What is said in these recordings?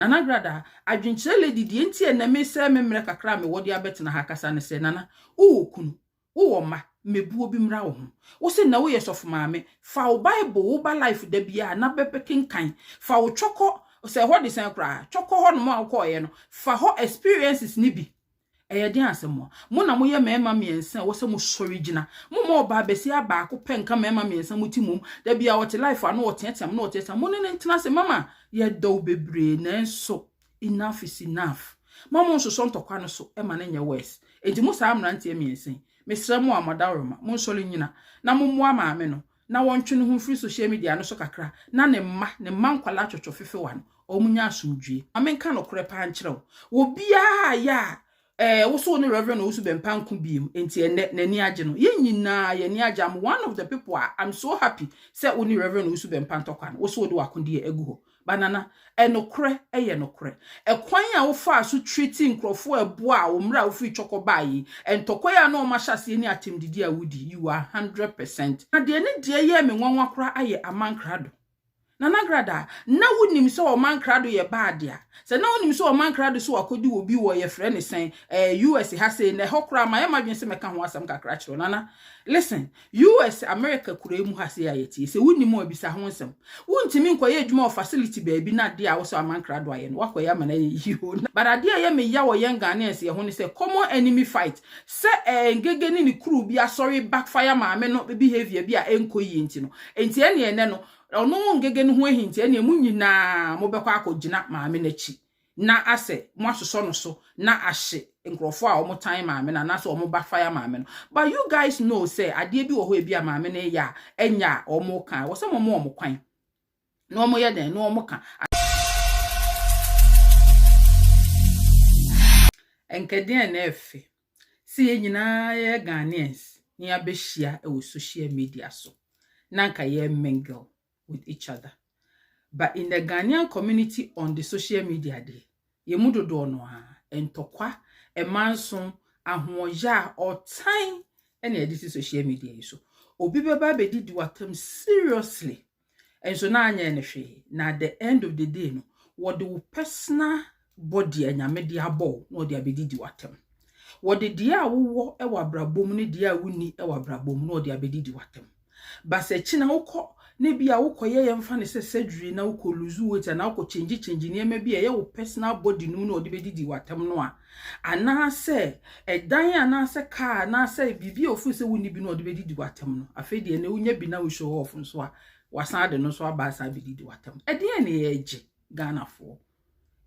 Nana Grada, adwenkyerɛ lady deɛ nti ɛnɛ mesɛ me mmerɛ kakra a mewɔ de abɛtena ha kasa ne sɛ, Nana, wowɔ kunu, wowɔ mma, mmebuo bi mmra wo ho. Wo se na woyɛ sɔfo maame, fa wo Bible wo ba live da biara na bɛbɛ kenkan, fa wo twɔkɔ sɛ ɛhɔ de sɛn koraa, twɔkɔ hɔ nom a wokɔɔyɛ no, fa hɔ experiences ni bi. Ɛyɛ den asɛm a mo na moyɛ mmarima 3 a wɔsɛ mo sɔre gyina mo ma ɔbaa bɛsi baako pɛ nka mmarima 3 mo ti mom da bia wɔte live ano, wɔteatea mo na wɔteatea mo ne ne ntena ase. Mama, yɛdɔw bebree, nanso enough is enough. Ma mo nsosɔ ntɔkwa no so ɛma no nyɛ worse. Enti mo saa mmeranteɛ 3 yi, mesrɛ mo a mɔdaworoma, monsɔre nyina na mommoa maame no na wɔntwe ne ho mfiri social media no so kakra, na ne mma nkwalaa twɔtwɔ fefewa no, ɔmo nya asomdwie. Ma menka nokorɛ paa nkyerɛ wo, obiara yɛ a woso ne Reverend Owusu Bɛmpa nko biem nti ɛnɛ n'ani agye no, yɛn nyinaa yɛn ani agye. I'm one of the people a I'm so happy sɛ wo ne Reverend Owusu Bɛmpa ntɔkwa no, woso wode w'akodeɛ agu hɔ. Banana, ɛnokorɛ ɛyɛ nokorɛ. Ɛkwan a wofaa so treat nkurɔfoɔ ɛboa a wo mmerɛ a wofiri twɔkɔ baa yi, ntɔkwa yi a na ɔma hyɛ aseɛ ne atɛmdidi a wodi, you are 100%. Na deɛ ne deɛ yɛ me nwanwa koraa ayɛ Amankrado. Nana Grada, na wonim sɛ Ɔmankrado yɛ bad a, sɛ na wonim sɛ Ɔmankrado so wakɔdi wɔ bi wɔ yɛfrɛ ne sɛn US ha sei na ɛhɔ koraa ma yɛ madwene sɛ mɛka ho asɛm kakra kyerɛ. Nana, listen, US America kura mu ha sei a yɛtie sɛ wonim a bisa ho nsɛm, wontumi nkɔyɛ adwuma wɔ facility baabi na adeɛ a wo sɛ Amankrado ayɛ no wakɔyɛ ama no ayɛ yie o. But adeɛ a ɛyɛ me ya wɔ yɛn Ghanaians yɛ ho ne sɛ common enemy fight sɛ Ngege ne ne crew bi asɔre backfire maame no behavior bi a ɛnkɔ yie nti no, nti ɛne ɛnɛ no ɔno Ngege no ho ahinti, ɛne mu nyinaa mobɛkɔ akɔgyina maame n'akyi na asɛ mo asosɔ no so na ahye nkurɔfoɔ a wɔn tan maame no anaasɛ wɔn backfire maame no. But you guys know sɛ adeɛ bi wɔ hɔ ebi a maame no yɛ a ɛnya a wɔn kan wɔ sɛ wɔn kwan na wɔn yɛ dɛn na wɔn ka. Nkɛdeɛ na ɛfɛ sɛ yɛn nyinaa yɛ Ghanaians na yɛabɛhyia wɔ social media so na nka yɛ mingle with each other. But in the Ghanaian community on the social media deɛ, yɛn mu dodoɔ no a ntɔkwa, ɛma nso ahoɔyɛ a ɔtan ɛna yɛde si social media yi so. Obi bɛba abɛdidi w'atam seriously nso na anyɛ ne hwee, na at the end of the day no, wɔde wo personal body a Nyame de abɔ wo na wɔde abɛdidi w'atam. Wɔde deɛ a wowɔ wɔ abrabɔ mu ne deɛ a wonni wɔ abrabɔ mu na wɔde abɛdidi w'atam. Basa akyi na wokɔ na bi a wokɔyɛ, yɛmfa ne sɛ surgery, na wokɔ lose weight anaa wokɔ change nneɛma bi a ɛyɛ wo personal body no mu na wɔde bɛdidi w'atam no a, anaasɛ ɛdan anaasɛ car anaasɛ biribi a ofiri sɛ wonni bi na wɔde bɛdidi w'atam no, afei deɛ na wonya bi na wo show off nso a, wasan de no nso aba asan bɛdidi w'atam. Ɛdeɛn ne yɛregye Ghanafoɔ?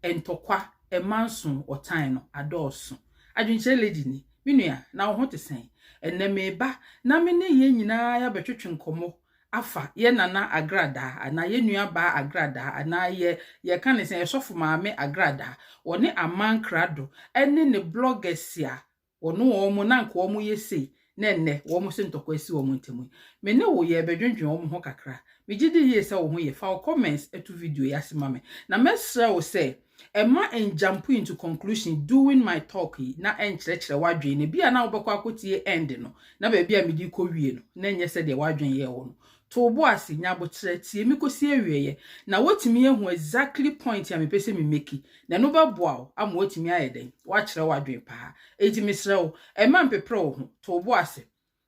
Ntɔkwa, ɛma nso ɔtan no adɔɔso. Adwenkyerɛ lady ni, me nua, na wo ho te sɛn? Ɛnɛ meba na me ne yɛn nyinaa yɛabɛtwetwe nkɔmmɔ afa yɛ nana Agradaa anaa yɛ nua baa Agradaa anaa yɛ yɛka ne sɛ yɛsɔfo maame Agradaa, wɔne Amankrado ɛne ne bloggers a wɔne wɔn mo na nka wɔn yɛ sei na nnɛ wɔn sɛ ntɔkwa asi wɔn ntam yi. Me ne wo yɛbɛdwendwen wɔn ho kakra. Megye di yie sɛ wo ho yɛ. Fa wo comments ɛto video yi ase ma me, na mɛsrɛ wo sɛ ɛma njump into conclusion during my talk yi na ɛnkyerɛkyerɛ w'adwene na bi a na wobɛkɔ akɔtie end no na baabi a mede kɔ wie no na ɛnyɛ sɛdeɛ w'adwene yɛ wɔ no. To wo bo ase, nya abotrɛ, tie mi kɔsi awieɛ na wotumi ahu exactly point a mepɛ sɛ me make, na ɛno bɛboa wo ama wotumi ayɛ dɛn woakyerɛ w'adwene paa. Enti mesrɛ wo, ɛma mpepere wo ho, to wo bo ase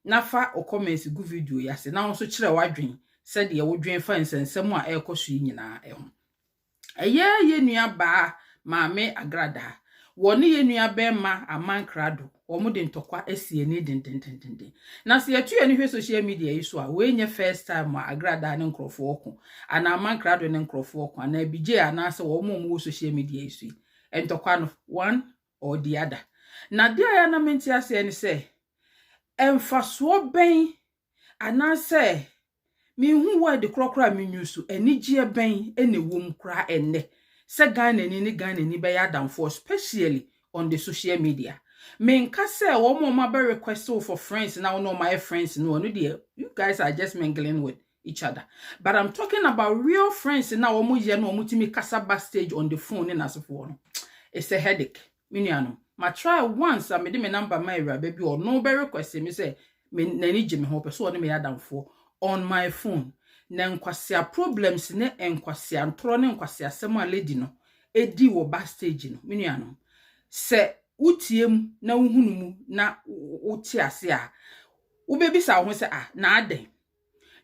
na fa wo comments gu video yi ase na wo nso kyerɛ w'adwene sɛdeɛ wodwen fa nsɛnsɛm a ɛrekɔ so yi nyinaa ho. Ɛyɛ yɛ nua baa maame Agradaa, wɔne yɛ nua bɛrima Amankrado, wɔn de ntɔkwa asi ani dendendenden. Na sɛ yɛtu yɛn hwɛ social media yi so a, wei nyɛ first time a Agradaa ne nkurɔfoɔ ko anaa Amankrado ne nkurɔfoɔ ko anaa Bigye anaasɛ wɔn a wɔwɔ social media yi so yi. Ntɔkwa no, one or the other. Na deɛ a yɛn mente aseɛ ne sɛ, mfasoɔ bɛn anaasɛ mehu word korɔkorɔ a menyu so, anigyeɛ bɛn na ɛwɔ mu koraa ɛnnɛ sɛ Ghanani ne Ghanani bɛyɛ adamfoɔ, especially on the social media? Menka sɛ wɔn a wɔn abɛ request wo for friends na wɔn a wɔn ayɛ friends no, ɔno deɛ, you guys are just mingling with each other, but I'm talking about real friends na wɔn yɛ no, wɔn tumi kasa backstage on the phone ne n'asefoɔ no. It's a headache, me nuanom. Ma try once a mede me number ma awuraba bi, ɔno bɛ request me sɛ me n'ani gye me ho, ɔpɛ sɛ ɔne me yɛ adamfoɔ on my phone, na nkwasea problems ne nkwasea ntorɔ ne nkwasea asɛm a lady no edi wɔ backstage no, me nuanom, sɛ wotie mu na wohunu mu na wote ase a, wobɛbisa wo ho sɛ, "Ah, na adɛn?"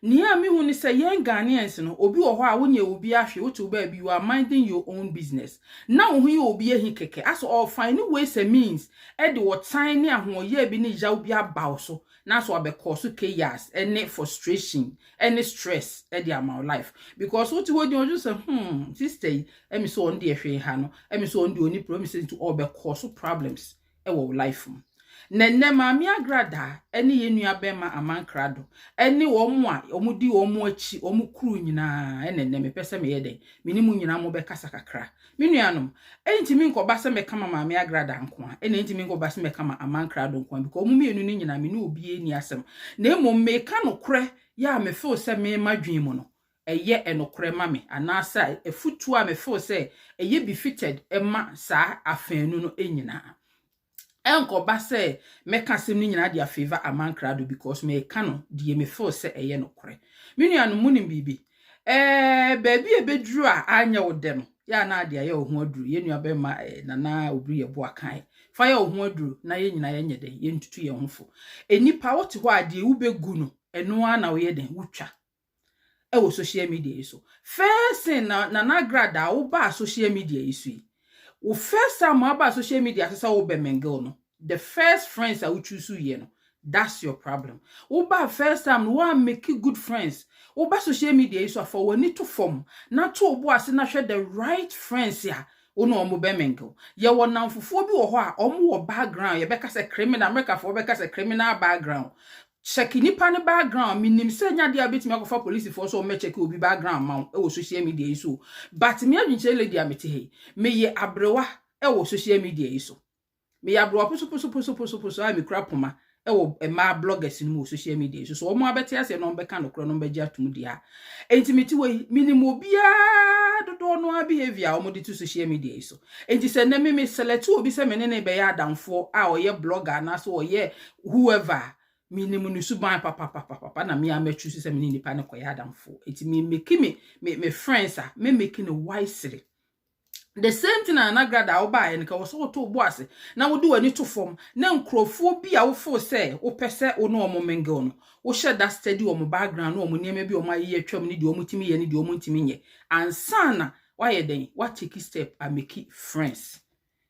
Nea mehu ne sɛ yɛn Ghanaians no, obi wɔ hɔ a wonyɛ obi ahwɛ, wote wo baabi, you are minding your own business na wo ho yɛ obi ahi kɛkɛ asɛ ɔfind ways and means ɛde wɔtan ne ahoɔyɛ bi ne yaw bi aba wo so na so abɛkɔ so chaos ɛne frustration ɛne stress ɛde ama wo life, because wote hɔ di ɔdwo sɛ, sister yi, ɛmi sɛ ɔno deɛ hwee ha no, ɛmi sɛ ɔno deɛ ɔni problem sɛ, nti ɔbɛkɔ so problems ɛwɔ wo life mu. Na nnɛ Maame Agrada ne yɛn nua bɛrima Amankrado ne wɔn a wɔdi wɔn akyi, wɔn kuru nyinaa, ɛna nnɛ mepɛ sɛ meyɛ dɛn, me ne mu nyinaa mo bɛkasa kakra. Me nuanom, ɛntumi nkɔba sɛ mɛka ma Maame Agrada nko a, ɛna ɛntumi nkɔba sɛ mɛka ma Amankrado nko a, because wɔn mmienu no nyinaa, me ne obi ani asɛm, na mmom meka nokorɛ yɛ a mefeel sɛ mema dwen mu no ɛyɛ ɛnokorɛ ma me, anaasɛ afutuo a mefeel sɛ ɛyɛ befitted ɛma saa afɛnu no nyinaa. Ɛnkɔba sɛ mɛka asɛm no nyinaa de afavour Amankrado, because mɛka no deɛ mefeel sɛ ɛyɛ nokorɛ. Me nuanom, mu nim biribi, baabi a ebeduru a anyɛ wo dɛ no yɛ a na ade ayɛ wo ho aduru. Yɛn nua bɛrima Nana Obiri yɛ boa kan fa yɛ wo ho aduru na yɛn nyinaa yɛnyɛ dɛn, yɛntutu yɛn ho fo. Enipa wote hɔ a, deɛ wobɛgu no, ɛno ara na woyɛ dɛn, wotwa ɛwɔ social media yi so. First thing na Nana Agrada a wobaa social media yi so yi, wo first time aba social media sɛ wobɛ mingle no, the first friends a wo choose yɛ no, that's your problem. Woba first time no, wa make good friends. Woba social media yi so afa w'ani to fam na to wo bo ase na hwɛ the right friends a wo ne ɔmo bɛ mingle. Yɛwɔ namfofoɔ bi wɔ hɔ a ɔmo wɔ background, yɛbɛka sɛ criminal, Americafoɔ bɛka sɛ criminal background. Check nipa ne background. Minim sɛ nyadeɛ a bɛtumi akɔfa polisifoɔ so ɔmmɛ check obi background ma wo ɛwɔ social media yi so, but me adwenkyerɛ lady a mete ha yi, meyɛ aberewa ɛwɔ social media yi so. Meyɛ aberewa posoposoposoposoposo a mekura poma ɛwɔ mmaa bloggers no mu wɔ social media yi so. So wɔn abɛte aseɛ na wɔn bɛka nokorɛ na wɔn bɛgye atum deɛ a, enti mete hɔ yi, minim obiara dodoɔ no ara behavior a wɔde to social media yi so. Enti sɛ nnɛ me select obi sɛ me ne ne bɛyɛ adamfoɔ a ɔyɛ blogger anaasɛ ɔyɛ whoever, minim ne suban papapapapa na me a mɛtwu sɛ me ne nipa no kɔyɛ adamfoɔ. Enti me make me friends a, me make no wisely. The same thing na Nana Agrada a wobaeɛ no ka wɔ sɛ woto bo ase na wode w'ani to fam na nkurɔfoɔ bi a wofoo sɛ wopɛ sɛ wo ne ɔmo mingle no, wohyɛ da study wɔn background na wɔn nneɛma bi a wɔn ayɛ atwam ne deɛ wɔn tumi yɛ ne deɛ wɔn ntumi nyɛ ansa na wayɛ dɛn, watake step a make friends.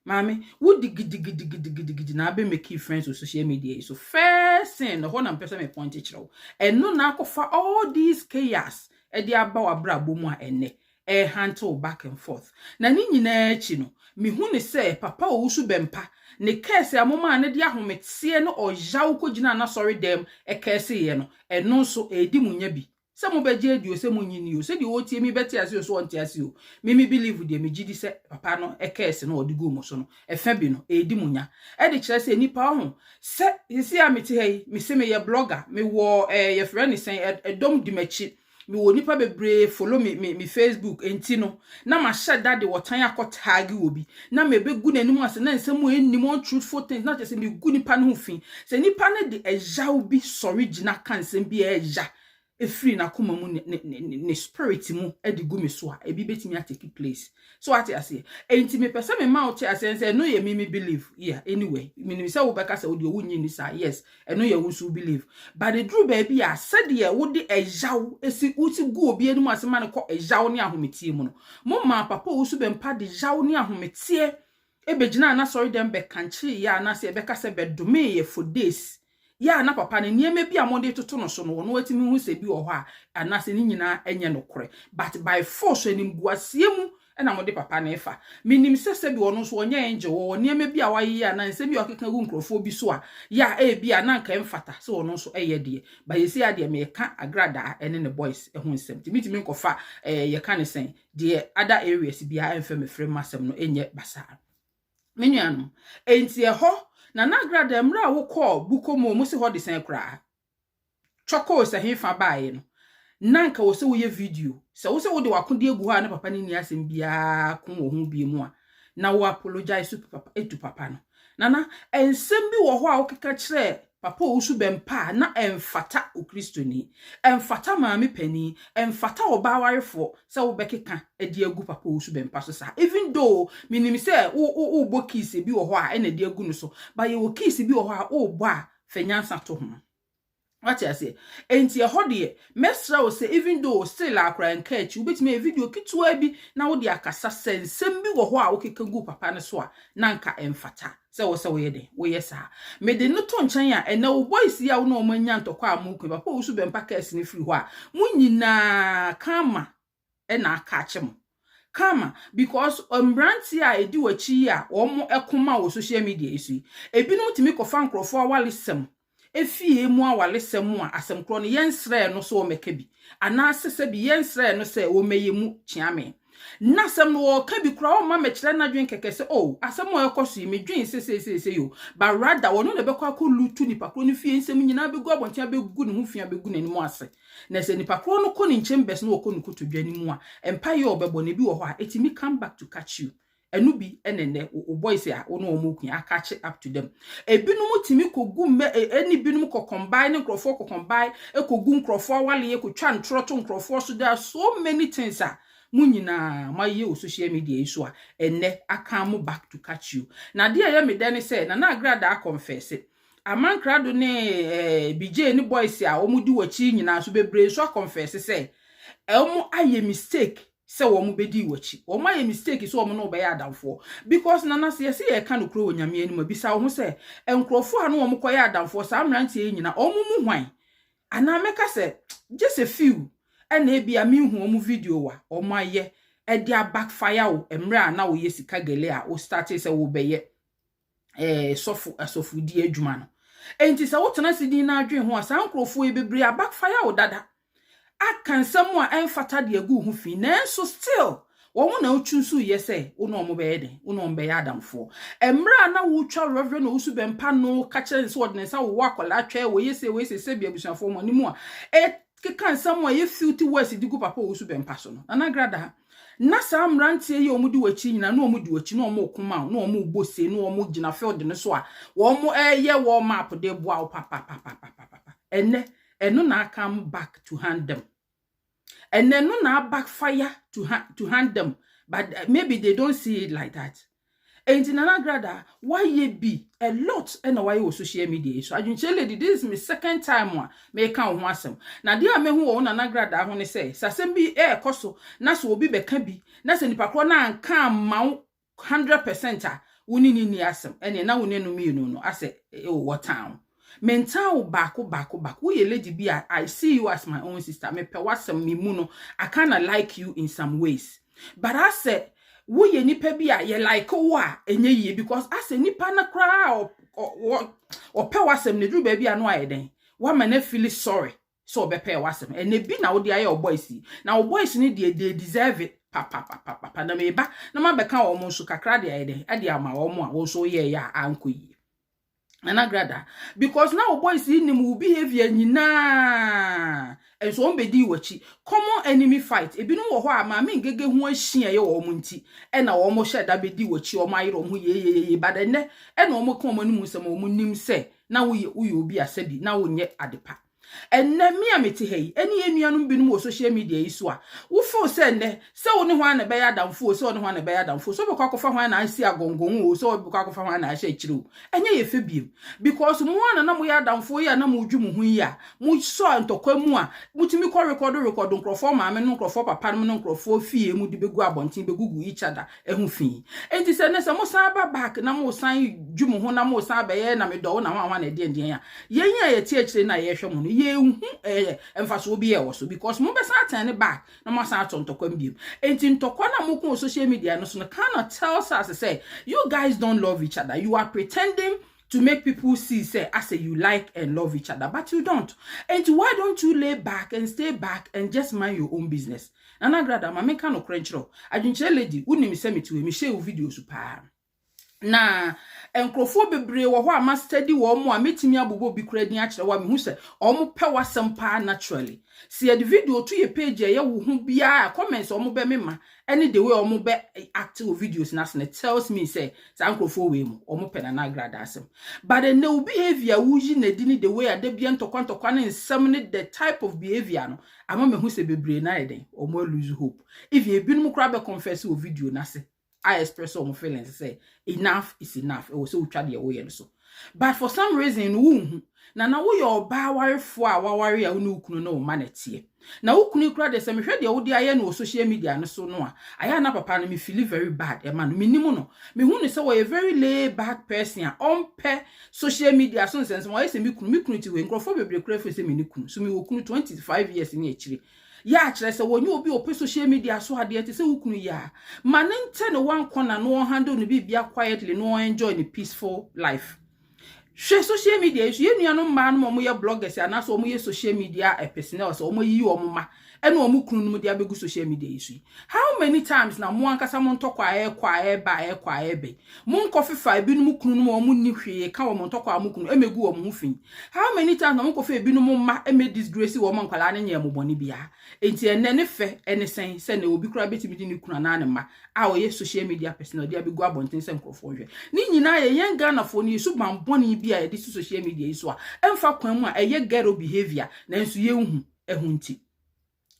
Maame, wodi gidigidigidigidi na abɛ make friends wɔ social media yi so. First thing na hɔ na mpɛ sɛ me point kyerɛ wo, ɛno na akɔfa all these chaos ɛde aba w'abrabɔ mu a ɛnnɛ ɛhandle back and forth. Na ne nyinaa akyi no, mehu ne sɛ Papa Owusu Bɛmpa ne kɛɛse a moma a ne de ahometeɛ no ɔyaw kɔgyina n'asɔre dɛm ɛkɛɛseeɛ no, ɛno nso ɛdi mu nya bi sɛ mobɛgye adi o, sɛ monyi ni o, sɛdeɛ wɔtie mi bɛte ase o, so ɔnte ase o, mimi believe deɛ megye di sɛ papa no ɛkɛɛse no ɔde gu mu so no, ɛfɛ bi no ɛdi mu nya ɛde kyerɛ sɛ nipa ho sɛ sisi a mete ha yi, mese meyɛ blogger, mewɔ yɛfrɛ ne sɛn, ɛdɔm di m'akyi, mewɔ nipa bebree follow me Facebook, enti no na mahyɛ da de wɔtan akɔ tag wɔ bi na mebɛgu n'anim ase na nsɛm a ɛnnim, untruthful things, na kyerɛ sɛ megu nipa no ho fi. Sɛ nipa no de ɛyaw bi sɔre gyina ka nsɛm bi a ɛya efiri n'akoma mu, ne spirit mu de gu me so a, ebi betumi atake place so. Ate aseɛ? Enti mepɛ sɛ mema wo te aseɛ sɛ ɛno yɛ me believe. Yeah, anyway, menim sɛ wobɛka sɛ wode owu nyi ni saa. Yes, ɛno yɛ wo nso believe, but eduru baabi a sɛdeɛ wode ɛyaw esi wosi gu obi anim ase ma no kɔ ɛyaw ne ahometie mu no, mo maa Papa Owusu Bɛmpa de yaw ne ahometeɛ ebegyina n'asɔre dɛm bɛkankyere yɛ anaasɛ ɛbɛka sɛ bɛdome yɛ for days yɛ a, na papa no nneɛma bi a mode toto no so no, wɔn watumi hu sɛ bi wɔ hɔ a anaasɛ ne nyinaa nyɛ nokorɛ, but by force animguaseɛ mu ɛna mode papa no ɛfa. Menim sɛ sɛbi ɔno nso ɔnyɛ angel, wɔ nneɛma bi a wayeyɛ anaa nsɛm bi a ɔkeka gu nkurɔfoɔ bi so a yɛ a ɛyɛ bi a na nka ɛmfata sɛ ɔno nso ɛyɛ deɛ ba yɛsi adeɛ. Meyɛka Agradaa ɛne ne boys ɛho nsɛm nti mitumi nkɔfa yɛka ne sɛn deɛ other areas biara ɛmfɛ mefrɛ mu asɛm no ɛnyɛ basaa. Me nuanom, enti ɛhɔ na Nagrada, mmerɛ a wokɔɔ Bukomo mu si hɔ de sɛn koraa twɔkɔɔ sɛ hefa baeɛ no, na nka wɔ sɛ woyɛ video sɛ wo sɛ wode w'akodeɛ gu hɔ a ne papa no nni asɛm biara ko wɔ ho bie mu a, na wo apologize to papa, to papa no. Nana, nsɛm bi wɔ hɔ a wokeka kyerɛ Papa Owusu Bɛmpa a na ɛmfata Okristoni, ɛmfata maame panin, ɛmfata ɔbaa warefoɔ sɛ wobɛkeka de agu Papa Owusu Bɛmpa so saa. Even though menim sɛ wo wo wobɔ kiss bi wɔ hɔ a ɛna de agu no so, but yɛwɔ kiss bi wɔ hɔ a wobɔ a, fa nyansa to ho. Wate aseɛ? Enti ɛhɔ deɛ, mɛsrɛ wo sɛ even though still akora nka akyi, wobɛtumi ayɛ video ketewa bi na wode akasa sɛ nsɛm bi wɔ hɔ a wokeka gu papa no so a na nka ɛmfata sɛ wɔ sɛ woyɛ den woyɛ saa. Mede no to nkyɛn a, ɛnɛ wo boys yi a wo ne wɔn anya ntɔkwa a mokɔ, Papa Owusu Bɛmpa kɛse no firi hɔ a, mo nyinaa kama ɛna aka akye mo kama, because mmeranteɛ a ɛdi w'akyi yi a wɔn ɛkoma wɔ social media yi so yi, ebinom tumi kɔfa nkurɔfoɔ awalesɛm, efie mu awalesɛm a asɛm korɔ no yɛnsrɛ no so wɔmɛka bi, anaasɛ sɛ bi yɛnsrɛ no sɛ wɔmɛyɛ mu kyeame na asɛm no wɔka bi koraa, ɔma mɛkyerɛ n'adwene kɛkɛ sɛ, oh, asɛm a ɛkɔ so yi, medwen sɛsɛsɛsɛ yo, but rather wɔno na ɛbɛkɔ akɔ lutu nipa korɔ no fie nsɛm nyinaa bɛgu abɔnten, abɛgu ne ho fi, abɛgu n'anim ase. Na sɛ nipa korɔ no kɔ ne nkyɛn bɛs na wɔkɔ ne kotodwe no mu a, mpaeɛ a ɔbɛbɔ no bi wɔ hɔ a ɛtumi come back to catch you. Ɛno bi ɛna nnɛ wo boys a wo ne wɔn kua akakye up to them. Ebinom tumi kɔgu mmɛ, ɛne binom kɔ combine ne nkurɔfoɔ, kɔ combine kɔgu nkurɔfoɔ awaleɛ, kɔtwa ntorɔ to nkurɔfoɔ so. There are so many things a mo nyinaa moayɛ wɔ social media yi so a ɛnnɛ aka mo back to catch you. Na adeɛ a ɛyɛ me dɛ ne sɛ Nana Agradaa confess Amankrado ne BJ ne boys a wɔn di wɔkyi nyinaa so bebree nso aconfess sɛ wɔn ayɛ mistake sɛ wɔn bɛdi wɔkyi, wɔn ayɛ mistake sɛ wɔn no bɛyɛ adamfoɔ, because Nana, sɛ yɛsɛ yɛka no kuro wɔ Nyame anim, bisa wɔn ho sɛ nkurɔfoɔ a no wɔn kɔyɛ adamfoɔ saa mmeranteɛ yi nyinaa, wɔn mu hwan anaa mɛka sɛ just a few ɛna ebi a mehu wɔn video wa wɔn ayɛ ɛde abackfire wo mmerɛ a na wɔyɛ sika gele a wo start sɛ wɔbɛyɛ sɔfo asɔfodie adwuma no. Enti sɛ wotena si din na adwen ho a, saa nkurɔfoɔ yi bebree abackfire wo dada, aka nsɛm a ɛmfata de agu ho fi, nanso still wɔn na wotwi nso yɛ sɛ wo na wɔn bɛyɛ den, wo na wɔn bɛyɛ adamfoɔ. Mmerɛ a na wotwa Reverend Owusu Bɛmpa no ka kyerɛ ne sɛ wɔde ne nsa wowɔ akwadaa twɛ, wɔyɛ sɛ wɔyɛ sɛ bi abusuafoɔ wɔn anim a ɛkeka nsɛm a ɛyɛ filthy words de gu Papa Owusu Bɛmpa so no, Nana Grada, na saa mmeranteɛ yi a wɔn di w'akyi nyinaa na wɔn di w'akyi na wɔn koma na wɔn bɔ se na wɔn gyina field no so a wɔn ɛyɛ warm up de boa wo papapapapapa. Ɛnɛ ɛno na come back to haunt them, ɛnɛ no na backfire to haunt them, but maybe they don't see it like that. Enti Nana Grada, wayɛ bi a lot ɛna wayɛ wɔ social media yi so. Adwenkyerɛ Lady, this is my second time a meka wo ho asɛm. Na deɛ a mehu wɔ wo Nana Grada ho ne sɛ asɛm bi ɛɛkɔ so na sɛ obi bɛka bi na sɛ nipa korɔ na anka ama wo 100% a, wo ne ne ni asɛm, ɛne na wo ne no mmienu no asɛ ɛwɔ town mentan wo baako baako baako. Woyɛ lady bi a I see you as my own sister. Mepɛ w'asɛm me mu no, I kinda like you in some ways, but asɛ woyɛ nipa bi a yɛ like wo a ɛnyɛ yie, because asɛ nipa no koraa ɔpɛ w'asɛm na duru baabi a no ayɛ den wama no feel sorry sɛ ɔbɛpɛ w'asɛm. Ɛnɛ bi na wode ayɛ wo boys yi, na wo boys no deɛ, they deserve it papapapapa. Na meba na mabɛka wɔn nso kakra de ayɛ den ɛde ama wɔn a wɔn nso yɛɛyɛ a ankɔ yie. Nana Grada, because na wo boys yi nim wo behavior nyinaa nso wɔn bɛdi w'akyi. Common enemy fight. Ebinom wɔ hɔ a maame ngege ho ahyia yɛ wɔn nti ɛna wɔn hyɛ da bɛdi w'akyi, wɔn ayerɛ wɔn ho yeyeyeye, but ɛnɛ ɛna wɔn ka wɔn anim nsɛm a wɔn nim sɛ na woyɛ obi asɛbi na wonyɛ adepa. Ɛnɛ me a mete ha yi ɛne yɛn nuanom binom wɔ social media yi so a, wofeel sɛ nnɛ sɛ wo ne hwan na ɛbɛyɛ adamfo o, sɛ wo ne hwan na ɛbɛyɛ adamfo, sɛ wobɛkɔ akɔfa hwan na asi agɔngɔn o, sɛ wobɛkɔ akɔfa hwan na ahyɛ akyire o, ɛnyɛ yɛ fɛ biem, because mo ana na moyɛ adamfo yi a na modwu mo ho yi a mosɔ ntɔkwa mu a motumi kɔ record nkurɔfoɔ maame no, nkurɔfoɔ papa no ne nkurɔfoɔ fie mu de bɛgu abɔnten, bɛgugu each other ɛho fi. Enti sɛ nnɛ sɛ mosan ba back na mosan dwu mo ho na mosan bɛyɛ na medɔ wo na ho ahoa na ɛdeɛ ndeɛn a yɛn a yɛte akyire na yɛhwɛ mo no, yɛnhu ɛyɛ mfasoɔ bi ɛwɔ so, because mobɛsan atɛn ne back na moasan atɔ ntɔkwa mu biom. Enti ntɔkwa na moko wɔ social media no so no kind of tells us sɛ you guys don't love each other. You are pretending to make people see sɛ I say you like and love each other, but you don't. And why don't you lay back and stay back and just mind your own business? Nana Grada, ma menka no korɛ nkyerɛ Adwenkyerɛ Lady, wonim sɛ mete wei mehyɛ wo video so paa. Na nkurɔfoɔ bebree wɔ hɔ a ma study wɔn a metumi abobɔ bi kura din akyerɛ wɔ a mehu sɛ wɔn pɛ w'asɛm paa naturally. Si yɛde video to yɛ page a ɛyɛ wo ho biara, comments a wɔn bɛ me ma ɛne the way wɔn bɛ act wɔ videos n'ase no tells me sɛ saa nkurɔfoɔ wei mu wɔn pɛ Nana Agrada asɛm. But ɛnɛ wo behaviour woyi n'adi ne the way a dabia ntɔkwa ntɔkwa ne nsɛm ne the type of behaviour no ama mehu sɛ bebree na yɛ den wɔn lose hope. Even ebinom koraa bɛ confess wɔ video n'ase, I express wɔn feelings sɛ enough is enough, ɛwɔ sɛ wotwa deɛ woyɛ no so. But for some reason no wonhu na woyɛ ɔbaa warefoɔ a waware a wo ne wo kunu ne wo ma n'ɛteɛ na wo kunu kura de sɛ mehwɛ deɛ wode ayɛ no wɔ social media no so no a, ayɛ na papa no me feel very bad ɛma no. Menim no, mehu no sɛ wɔyɛ very laid back person a ɔmpɛ social media so nsɛnsɛm. Ɔyɛ sɛ me kunu ti wei, nkurɔfoɔ bebree kura firi sɛ me ne kunu so mewɔ kunu 25 years ne akyire yɛ akyerɛ sɛ wɔnyɛ obi a ɔpɛ social media so adeɛ te sɛ wo kunu yɛ a ma ne ntɛ ne wankɔ na no ɔhandle ne biribia quietly na ɔenjoy ne peaceful life. Hwɛ social media yi so, yɛn nuanom mmaa no ma wɔyɛ bloggers anaasɛ wɔyɛ social media personnel sɛ wɔyi wɔn ma ɛna wɔn kunu no mu de abɛgu social media yi so yi, how many times na mo ankasa mo ntɔkwa a ɛkɔ a ɛba a ɛkɔ a ɛbɛ mo nkɔ fefa ebinom kunu no mu a wɔn ni hwee ka wɔn ntɔkwa a mo kunu ɛmɛgu wɔn ho fi? How many times na mo nkɔ fa ebinom mma ɛmɛ disgrace wɔn nkwadaa ne nyɛ mo bɔne biara? Enti ɛnɛ ne fɛ ɛne sɛn sɛ na obi koraa bɛtumi de ne kunu anaa ne mma a ɔyɛ social media person ɔde abɛgu abɔnten sɛ nkurɔfoɔ nhwɛ ne nyinaa? Yɛ yɛn Ghanafoɔ no yɛ suban bɔne bi a yɛde si social media yi so a ɛmfa kwan mu a ɛyɛ ghetto behaviour, nanso yɛnhu ɛho. Nti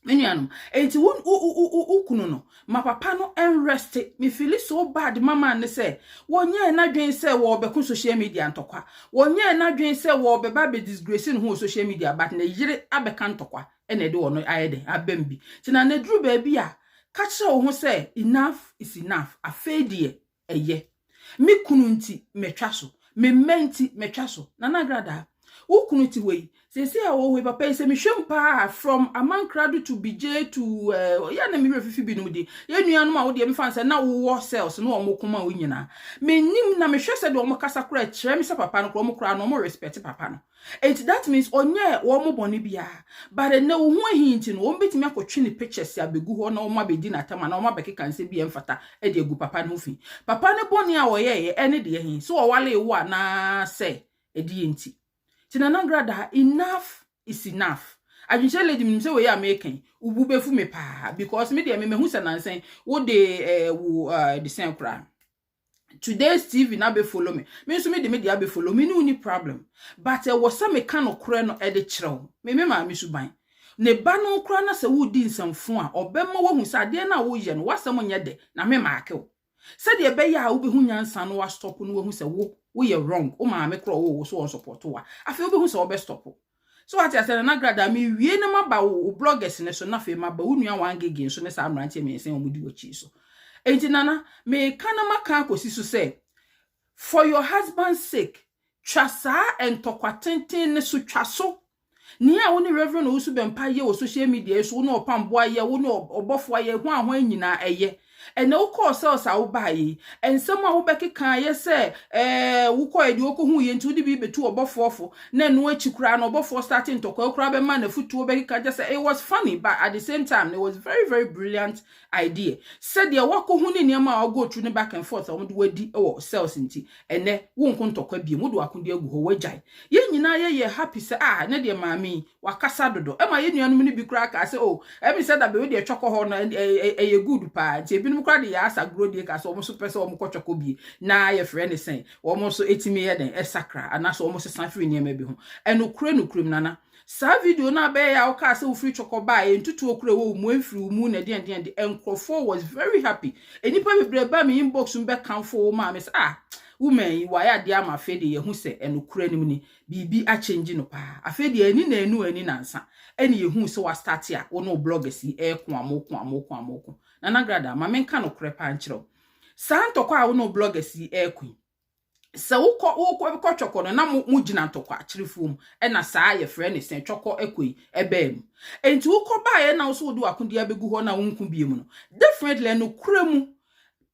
me nuanom, enti wo kunu no ma papa no ɛnrest. Me feel so bad mama ne sɛ wɔnyɛɛ n'adwen sɛ wɔbɛko social media ntɔkwa, wɔnyɛɛ n'adwen sɛ wɔbɛba abɛ disgrace ne ho wɔ social media, but ne yere abɛka ntɔkwa ɛna ɛde wɔn ayɛ den abɛm bi. Nti na n'aduru baabi a ka kyerɛ wo ho sɛ enough is enough. Afei deɛ ɛyɛ me kunu nti mɛtwa so, me mma nti mɛtwa so. Nana Agrada, wo kunu ti wei sese a wɔwɔ papa yi sɛ mehwɛ mu paa, from Amankrado to BJ to yɛ na mehwɛ fifi binom de yɛn nuanom a wodeɛ mefa sɛ na wowɔ cells na wɔn kɔma wo nyinaa menim na mehwɛ sɛ deɛ wɔn kasa koraa kyerɛ me sɛ papa no koraa, wɔn koraa no wɔn respect papa no. Enti that means ɔnyɛ wɔn bɔne biara, but ɛnɛ wo ho ahi nti no wɔn bɛtumi akɔtwe ne pictures abɛgu hɔ na wɔn abɛdi n'atam na wɔn abɛkeka nsɛm bi ɛmfata ɛde agu papa no ho fi. Papa no bɔne a wɔyɛɛyɛ ɛne deɛ he so wɔwale wo anaasɛ ɛdi yɛ nti. Nti Nana Agrada, enough is enough. Adwenkyerɛ Lady, menim sɛ wei a meka yi wobu bɛfu me paa because me deɛ memehu sɛ nansɛn wode wo de sɛn koraa Today's TV na bɛ follow me. Me nso me de me de abɛ follow me ne woni problem, but ɛwɔ sɛ meka nokorɛ no ɛde kyerɛ wo. Me maame suban ne ba no koraa na sɛ wodi nsɛmfo a ɔbɛma woahu sɛ adeɛ no a woyɛ no w'asɛm nyɛ dɛ na me maake wo sɛdeɛ ɛbɛyɛ a wobɛhu nyansa no wastop no, wahu sɛ wo woyɛ wrong. Wo maame korɔ wo so wɔn support wa, afei wobɛhu sɛ wɔbɛ stop so. Wate asɛ Nana Grada, mewie na maba wo bloggers ne so na afei maba wo nua 1 Gig nso ne saa mmeranteɛ 3 a wɔdi w'akyi so. Enti Nana, meka na maka akɔsi so sɛ for your husband's sake, twa saa ntɔkwa tenten ne so, twa so. Nea wo ne Reverend Owusu Bɛmpa yɛ wɔ social media yi so, wo ne Ɔpamboa yɛ, wo ne ɔbɔfoɔ yɛ ho ahoa nyinaa ɛyɛ. Ɛnɛ wokɔɔ sales a wobaa yi, nsɛm a wobɛkeka yɛ sɛ wokɔɔ deɛ wokɔhu yɛ nti wode bi bɛtu ɔbɔfoɔ fo na ɛno akyi koraa na ɔbɔfoɔ start ntɔkwa koraa bɛma n'afutuo bɛkeka kyɛ sɛ it was funny, but at the same time it was very very brilliant idea sɛdeɛ wakɔhu ne nneɛma a ɔgo through ne back and forth a wɔde wadi wɔ sales. Nti ɛnɛ wonko ntɔkwa bio, wode wakode agu hɔ, wagyae. Yɛn nyinaa yɛyɛ happy sɛ ah, ne deɛ maame yi wakasa dodo ɛma yɛn nuanom no bi koraa kaa sɛ oh, ɛmi sɛ dabe wo deɛ twɔkɔ hɔ no ɛyɛ good paa. Nti ebinom koraa de yɛ asa guro deɛ kaa sɛ wɔn nso pɛ sɛ wɔn kɔ twɔkɔ bie na yɛfrɛ ne sɛn wɔn nso etimi yɛ den ɛsakra anaasɛ wɔn sesa firi nneɛma bi ho. Ɛnokure nokurem Nana, saa video no abɛyɛ a wokaa sɛ wofiri twɔkɔ baa yɛ ntutuo kura wɔ wo mu emfiri wo mu na deɛn deɛn de nkurɔfoɔ was very happy. Nnipa bebree ba me inbox mu bɛkamfo wo maa me sɛ ah, woman yi wayɛ adeɛ ama afei de yɛhu sɛ ɛnokura nim ni biribi akyɛngye no paa. Afei deɛ ani na anu ani nansa ɛne yɛhu sɛ wastart a wo ne wo bloggers yi ɛɛko amoko amoko amoko. Nana Grada, ma menka nokorɛ paa nkyerɛ wo. Saa ntɔkwa a wo ne wo bloggers yi ɛɛko yi, sɛ wokɔ twɔkɔ no na mo gyina ntɔkwa akyerɛfoɔ mu ɛna saa yɛfrɛ ne sɛn twɔkɔ ɛkɔ yi ɛbɛɛ mu. Enti wokɔ baeɛ na wo so wode w'akodeɛ abɛgu hɔ na wonko bie mu no, definitely ɛnokorɛ mu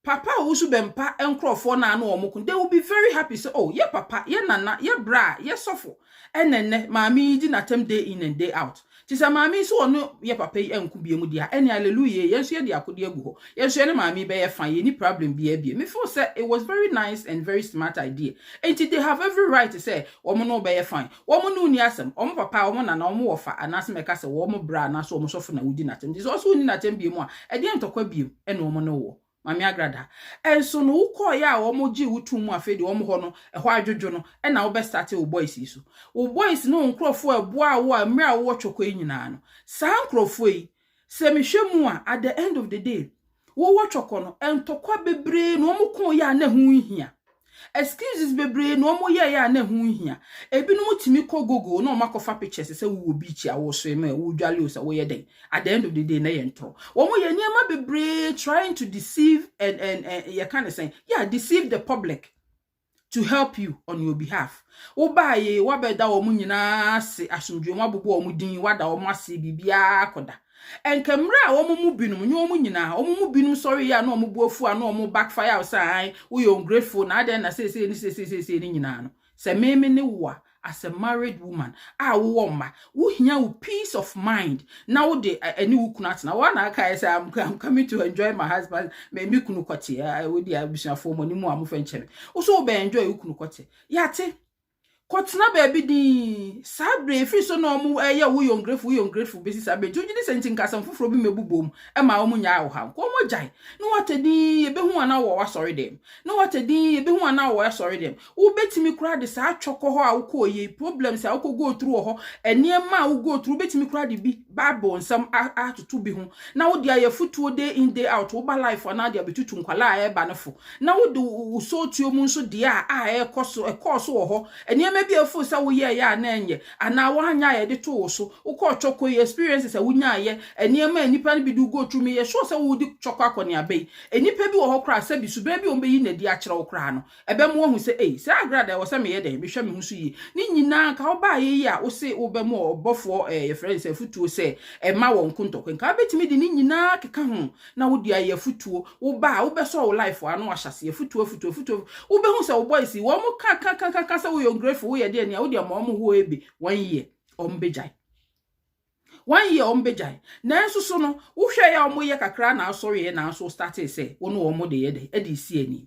papa a Owusu Bɛmpa nkurɔfoɔ no ano wɔn ko, they will be very happy sɛ oh, yɛ papa, yɛ nana, yɛ bra, yɛ sɔfo, ɛnɛ nnɛ maame yi di n'atam day in and day out. Nti sɛ maame yi sɛ ɔno yɛ papa yi anku bie mu deɛ a, ɛne hallelujah, yɛn nso yɛde akodeɛ agu hɔ, yɛn nso yɛne maame yi bɛyɛ fine, yɛni problem biara bie. Me feel sɛ it was very nice and very smart idea. Nti they have every right sɛ wɔn no bɛyɛ fine. Wɔn no ni asɛm, wɔn papa, wɔn nana, wɔn wɔfa, anaasɛ mɛka sɛ wɔn bra anaasɛ wɔn sɔfo na wodi n'atɛm. Nti sɛ ɔso wodi n'atɛm bie mu a, ɛdeɛ ntɔkwa bie ɛna wɔn no wɔ. Maame Agrada ɛnso no, wokɔɔyɛ a wɔn gye wo tum mu, afei deɛ wɔn hɔ no ɛhɔ adwodwo no, ɛna wobɛ start wo boys yi so. Wo boys ne wo nkurɔfoɔ ɛboa wo a mmerɛ a wowɔ Twɔkɔ yi nyinaa no, saa nkurɔfoɔ yi, sɛ mehwɛ mu a, at the end of the day, wowɔ Twɔkɔ no, ntɔkwa bebree na wɔn kɔn yɛ a na ɛho nhia, excuses bebree na wɔn yɛ yɛ a na ɛho nhia. Ebinom tumi kɔ Google na wɔn akɔfa pictures sɛ wowɔ beach a wɔsɔ mu a wodwale o, sɛ woyɛ dɛn. At the end of the day, na yɛ ntorɔ. Wɔn yɛ nneɛma bebree trying to deceive and yɛka ne sɛn, yeah, deceive the public to help you on your behalf. Wobaa yi, wabɛda wɔn nyinaa ase asomdwe mu, abobɔ wɔn din, wada wɔn ase, biribiara akɔda. Nka mmerɛ a wɔn mu binom nye wɔn nyinaa, wɔn mu binom sɔre yi a na wɔn bu afu a na wɔn backfire sɛ ahan woyɛ ungrateful na adan na seesei ne seesei seesei ne nyinaa no, sɛ meme ne wo a, as a married woman a wowɔ mma, wohia wo peace of mind na wode ɛne wo kunu atena. Wɔn na aka sɛ I'm coming to enjoy my husband, me kunu kɔte. Wodi abusuafoɔ mo anim a mofɛ nkyɛn wo so wobɛ enjoy wo kunu kɔte. Yate kɔtena baabi din saa bere efiri so na ɔmo ɛyɛ woyɛ ungrateful, woyɛ ungrateful besi saa bere. Nti wogye di sɛ nti nkasɛm foforɔ bi mɛbubɔ mu ɛma ɔmo nyaa wo ha nko ɔmo gyae na wata din ebehu ana wɔ wasɔre dɛm na wata din ebehu ana wɔ asɔre dɛm. Wobɛtumi koraa de saa Twɔkɔ hɔ a wokɔ yie, problems a wokɔ go through wɔ hɔ, nneɛma a wo go through, wobɛtumi koraa de bi Bible nsɛm atoto bi ho na wode ayɛ futuo day in, day out. Woba life anaa de abɛtutu nkwalaa a ɛreba no fo na wode wo sootuo mu nso deɛ a ɛkɔ so, ɛkɔɔ so wɔ hɔ, nneɛma bi a ɛfo sɛ woyɛɛyɛ a na ɛnyɛ anaa woanya a yɛde to wo so. Wokɔɔ Twɔkɔ yi, experiences a wonyaayɛ, nneɛma a nnipa no bi de go through, me yɛ sure sɛ wodi Twɔkɔ akɔneaba yi, nnipa bi wɔ hɔ koraa sɛ bi suban bi a wɔbɛyi n'adi akyerɛ wo koraa no, ɛbɛma woahu sɛ ei, saa Agrada, ɛwɔ sɛ meyɛ dɛn, mehwɛ me ho so yie. Ne nyinaa nka wobaayɛ yi a wose wobɛma ɔbɔfoɔ yɛfrɛ no sɛ afutuo sɛ ɛma wɔn nko ntɔkwa, nka wobɛtumi de ne nyinaa keka ho na wode ayɛ afutuo. Woba a wobɛsɔ wo life ano ahyɛ aseɛ afutuo, afutuo, afutuo. Wobɛhu sɛ wo boys yi, wɔn ka ka ka ka ka sɛ woyɛ ungrateful, woyɛ deɛ nea wode ama wɔn hɔ ebi one year, wɔn bɛgyae. One year, wɔn bɛgyae. Nanso so no, wohwɛ yɛ a wɔn yɛ kakra na asɔre yɛ nanso start sɛ wɔn wɔn de yɛ dɛ ɛde si ani.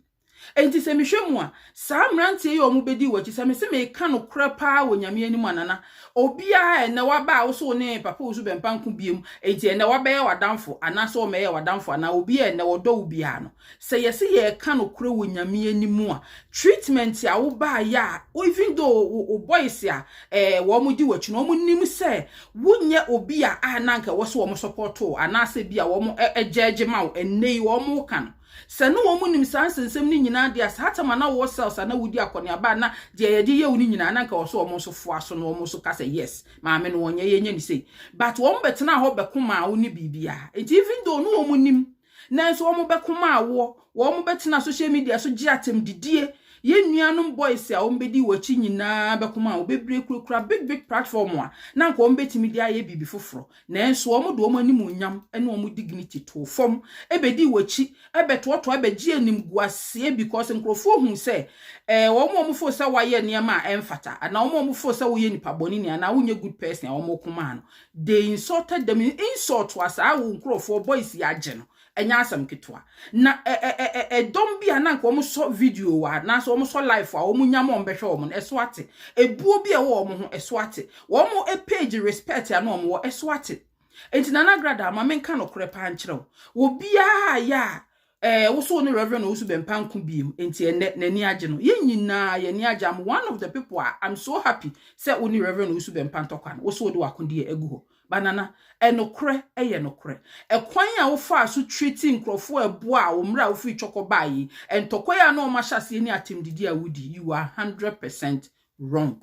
Enti sɛ mehwɛ mu a, saa mmeranteɛ yi a wɔn bɛdi wɔ akyi, sɛ mese meka no korɛ paa wɔ Nyame anim anana, obiara ɛnɛ waba a woso ne papa wo so bɛmpa nko biem, enti ɛnɛ wabɛyɛ w'adamfo anaasɛ wɔmɛyɛ w'adamfo anaa obi a ɛnɛ wɔdɔ wo biara no, sɛ yɛse yɛka no korɛ wɔ Nyame anim a, treatment a wobaayɛ a, even though wo boys a wɔn di w'akyi no, wɔn nim sɛ wonyɛ obi a na nka ɛwɔ sɛ wɔn support wo anaasɛ bi a wɔn ɛgyɛgye ma wo, ɛnɛ yi wɔn ka no sɛ ne wɔn nim saa nsɛnsɛm no nyinaa deɛ, saa tam a na wɔwɔ cells a na wodi akɔneaba na deɛ yɛde yɛ wo no nyinaa, na nka wɔ so wɔn nso foa so na wɔn nso ka sɛ yes, maame no wɔnyɛ yɛnyɛ ne sei, but wɔn bɛtena hɔ bɛko maa wo ne biribiara. Nti even though no wɔn nim, nanso wɔn bɛko maa woɔ, wɔn bɛtena social media so gye atɛm didie. Yɛn nuanom boys a wɔn bɛdi wɔn akyi nyinaa bɛko maa wo bebree, kurakura big big platform a na nka wɔn bɛtumi de ayɛ biribi foforɔ, nanso wɔn de wɔn anim onyam ne wɔn dignity to fam ɛbɛdi wɔn akyi, ɛbɛtoɔtoɔ, ɛbɛgye anim guaseɛ, because nkurɔfoɔ hu sɛ wɔn a wɔn fo sɛ wɔayɛ nneɛma a ɛmfata anaa wɔn a wɔn fo sɛ wɔyɛ nipa bɔne ni anaa wɔnyɛ good person a wɔn ko maa no, they insulted them. Insult a saa wɔn nkurɔfoɔ boys yi agye no, ɛnyɛ asɛm ketewa. Na ɛdɔm bi a na nka wɔn sɔ video a anaasɛ wɔn sɔ live a wɔn nyam wɔn bɛhwɛ wɔn no, ɛso ate. Ebuo bi a ɛwɔ wɔn ho, ɛso ate. Wɔn page respect a na wɔn wɔ, ɛso ate. Nti Nana Agrada, ama menka nokorɛ paa nkyerɛ wo, obiara yɛ a woso ne Reverend Owusu Bɛmpa nko biem, nti ɛnɛ n'ani agye no, yɛn nyinaa yɛn ani agye. I'm one of the people a I'm so happy sɛ wo ne Reverend Owusu Bɛmpa ntɔkwa no, woso wode w'akodeɛ agu hɔ. Banana, ɛnokorɛ ɛyɛ nokorɛ. Ɛkwan a wofaa so treat nkurɔfoɔ ɛboa a wo mmerɛ a wofiri Twɔkɔ baa yi, ntɔkwa yi a na ɔmo ahyɛ aseɛ ne atɛmdidi a wodi, you are 100% wrong.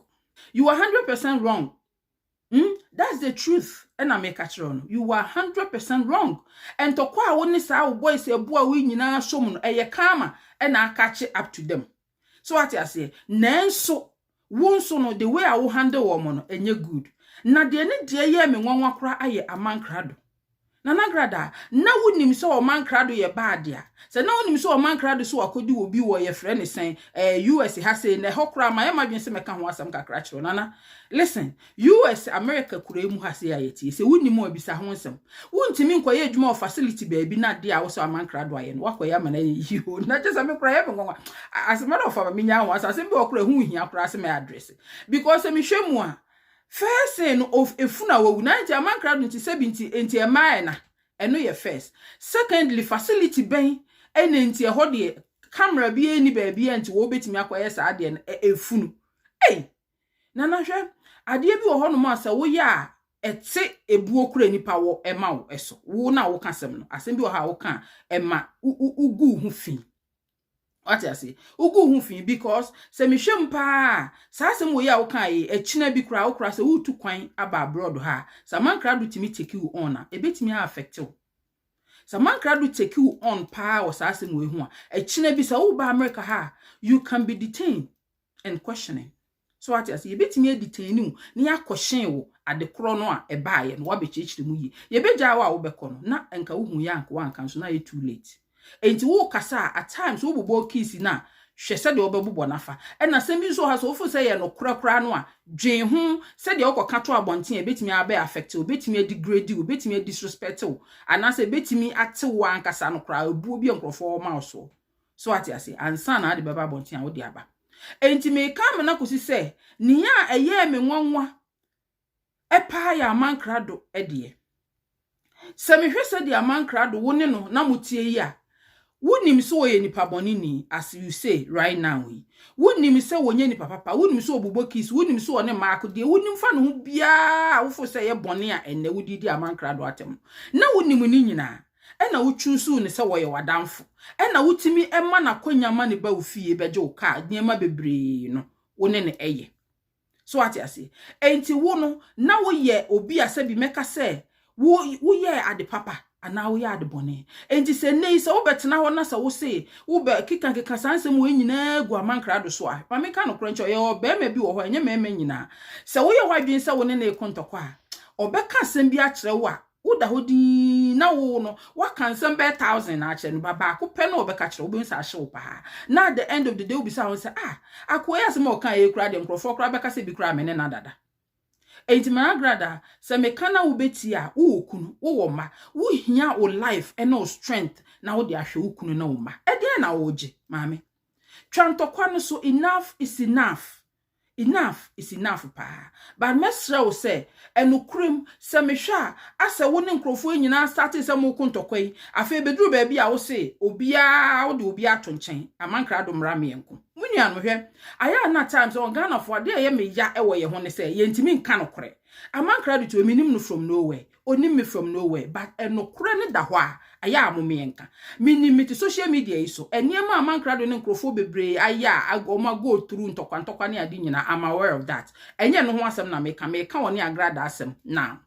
You are 100% wrong. That's the truth. Ɛna meka kyerɛ no. You are 100% wrong. Ntɔkwa a wo ne saa wo boys ɛboa wo nyinaa so mu no, ɛyɛ karma ɛna akakye up to them. So what you say? Nanso wo nso no, the way a wo handle wɔn no, ɛnyɛ good. Na deɛ ne deɛ yɛ me nwanwa koraa ayɛ Amankrado. Nana Agrada, na wonim sɛ Ɔmankrado yɛ bad a, sɛ na wonim sɛ Ɔmankrado so wakɔdi wɔ bi wɔ yɛfrɛ ne sɛn US ha sei na ɛhɔ koraa ma yɛ madwene sɛ mɛka ho asɛm kakra kyerɛ. Nana, listen, US America kura mu ha sei a yɛtie sɛ wonim a bisa ho nsɛm. Wontumi nkɔyɛ adwuma wɔ facility baabi na adeɛ a wo sɛ Ɔmankrado ayɛ no wakɔyɛ ama no ayɛ yie o. Na kyɛ sɛ me koraa yɛ me nwanwa asɛm na ɔfa ma menya ho asɛm bi wɔ koraa ho hia koraa sɛ mɛ address, because sɛ mehwɛ mu a, first thing no of efunu a wawu na nti Amankrado nti sɛbi nti ɛmaa na ɛno yɛ first. Secondly, facility bɛn ɛna nti ɛhɔ deɛ camera bi ani baabi a nti wɔbɛtumi akɔyɛ saa adeɛ no efunu? Ei, Nana, hwɛ, adeɛ bi wɔ hɔnom a sɛ woyɛ a ɛte ebuo kura nipa wɔ ɛma wo ɛso wo na woka asɛm no. Asɛm bi wɔ hɔ a woka ɛma ugu ho fi. Wate ase? Ugu ho fi, because sɛ mehwɛ mu paa, saa asɛm wɔ yi a woka yi, ɛkyina bi koraa wokora sɛ wotu kwan aba abroad ha, sɛ Amankrado tumi take you on a, ebetumi affect wo. Sɛ Amankrado take you on paa wɔ saa asɛm wɔ yi ho a, ɛkyina bi sɛ woba America ha, you can be detained and questioning. So wate ase? Yɛbɛtumi adetain wo na yɛakɔhyɛn wo ade korɔ no a ɛbaeɛ no, woabɛkyerɛkyerɛ mu yie. Yɛbɛgyaa wo a wobɛkɔ no na nka wohu yɛ anka woanka nso na yɛ too late. Enti wo kasa a, at times wobobɔ keys na hwɛ sɛdeɛ wobɛbobɔ nafa. Ɛna asɛm bi nso wɔ ha sɛ wofo sɛ yɛ nokorɛ koraa no a, dwen ho sɛdeɛ wokɔka to abɔnten a ɛbɛtumi abɛ affect wo, ɛbɛtumi adegrade wo, ɛbɛtumi adisrespect wo, anaasɛ ɛbɛtumi ate wo ankasa no koraa ebuo bi a nkurɔfoɔ ma wo soɔ. So ate ase? Ansa na ade bɛba abɔnten a wode aba. Enti meka ama no akɔsi sɛ nea a ɛyɛɛ me nwanwa ɛpaa yɛ Amankrado deɛ. Sɛ mehwɛ sɛdeɛ Amankrado wo ne no na motie yi a, wonim sɛ wɔyɛ nipa bɔne as you say right now yi. Wonim sɛ wɔnyɛ nipa papa, wonim sɛ ɔbobɔ kiss, wonim sɛ ɔne mmaako deɛ, wonim fa ne ho biara wofo sɛ ɛyɛ bɔne a ɛnnɛ wodidi Amankrado atɛm. Na wonim ne nyinaa. Ɛna wotwusu ne sɛ wɔyɛ w'adamfo. Ɛna wotumi ɛma n'akonya ma ne ba wo fie bɛgye wo kaa nneɛma bebree no wo ne ne ɛyɛ. So ate ase? Enti wo no na woyɛ obi a sɛbi mɛka sɛ wo woyɛ ade papa anaa woyɛ ade bɔne. Enti sɛ nnɛ yi sɛ wobɛtena hɔ na sɛ wo se wobɛ keka keka saa nsɛm wɔ nyinaa gu Amankrado so a, ma meka no korɔ nkyɛ, ɔyɛ ɔbarima bi wɔ hɔ, ɛnyɛ mmarima nyinaa. Sɛ woyɛ w'adwene sɛ wo ne ne ko ntɔkwa a, ɔbɛka asɛm bi akyerɛ wo a woda hɔ dinn na wo no waka nsɛm bɛyɛ thousand na akyerɛ no ba baako pɛ na ɔbɛka kyerɛ wo, wobɛhu sɛ ahye wo paa. Na at the end of the day wobisa ho sɛ, ah, akoa yi asɛm a ɔka yɛ koraa deɛ, nkurɔfoɔ koraa bɛka sɛ bi koraa me ne na dada. Enti Agrada, sɛ meka na wobɛtie a, wowɔ kunu, wowɔ mma, wohia wo life ne wo strength na wode ahwɛ wo kunu ne wo mma. Ɛdeɛn na wogye, maame? Twa ntɔkwa no so. Enough is enough. Enough is enough paa. But mɛsrɛ wo sɛ ɛnokorɛm sɛ mehwɛ a, asɛ wo ne nkurɔfoɔ nyinaa start sɛ moko ntɔkwa yi, afei bɛduru baabi a wo se obiara wode obiara ato nkyɛn, Amankrado mmara mmiɛnko. Mo nuanom, hwɛ, ayɛ a na times wɔ Ghanafoɔ adeɛ a ɛyɛ me ya ɛwɔ yɛn ho ne sɛ yɛntumi nka nokorɛ. Amankrado to menim no from nowhere, onim me from nowhere, but ɛnokorɛ ne da hɔ a ayɛ a mo mmiɛnka. Menim mete social media yi so, nneɛma a Amankrado ne nkurɔfoɔ bebree ayɛ a wɔn go through ntɔkwa ntɔkwa ne ade nyinaa, I'm aware of that. Ɛnyɛ no ho asɛm na meka, meka wɔ ne Agrada asɛm now.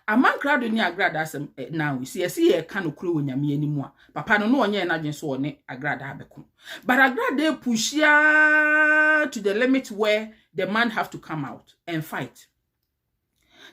Amankrado ne Agrada asɛm now. Si yɛsi yɛka nokorɛ wɔ Nyame anim a, papa no no ɔnyɛ n'adwene so ɔne Agrada abɛko. But Agrada push to the limit where the man have to come out and fight.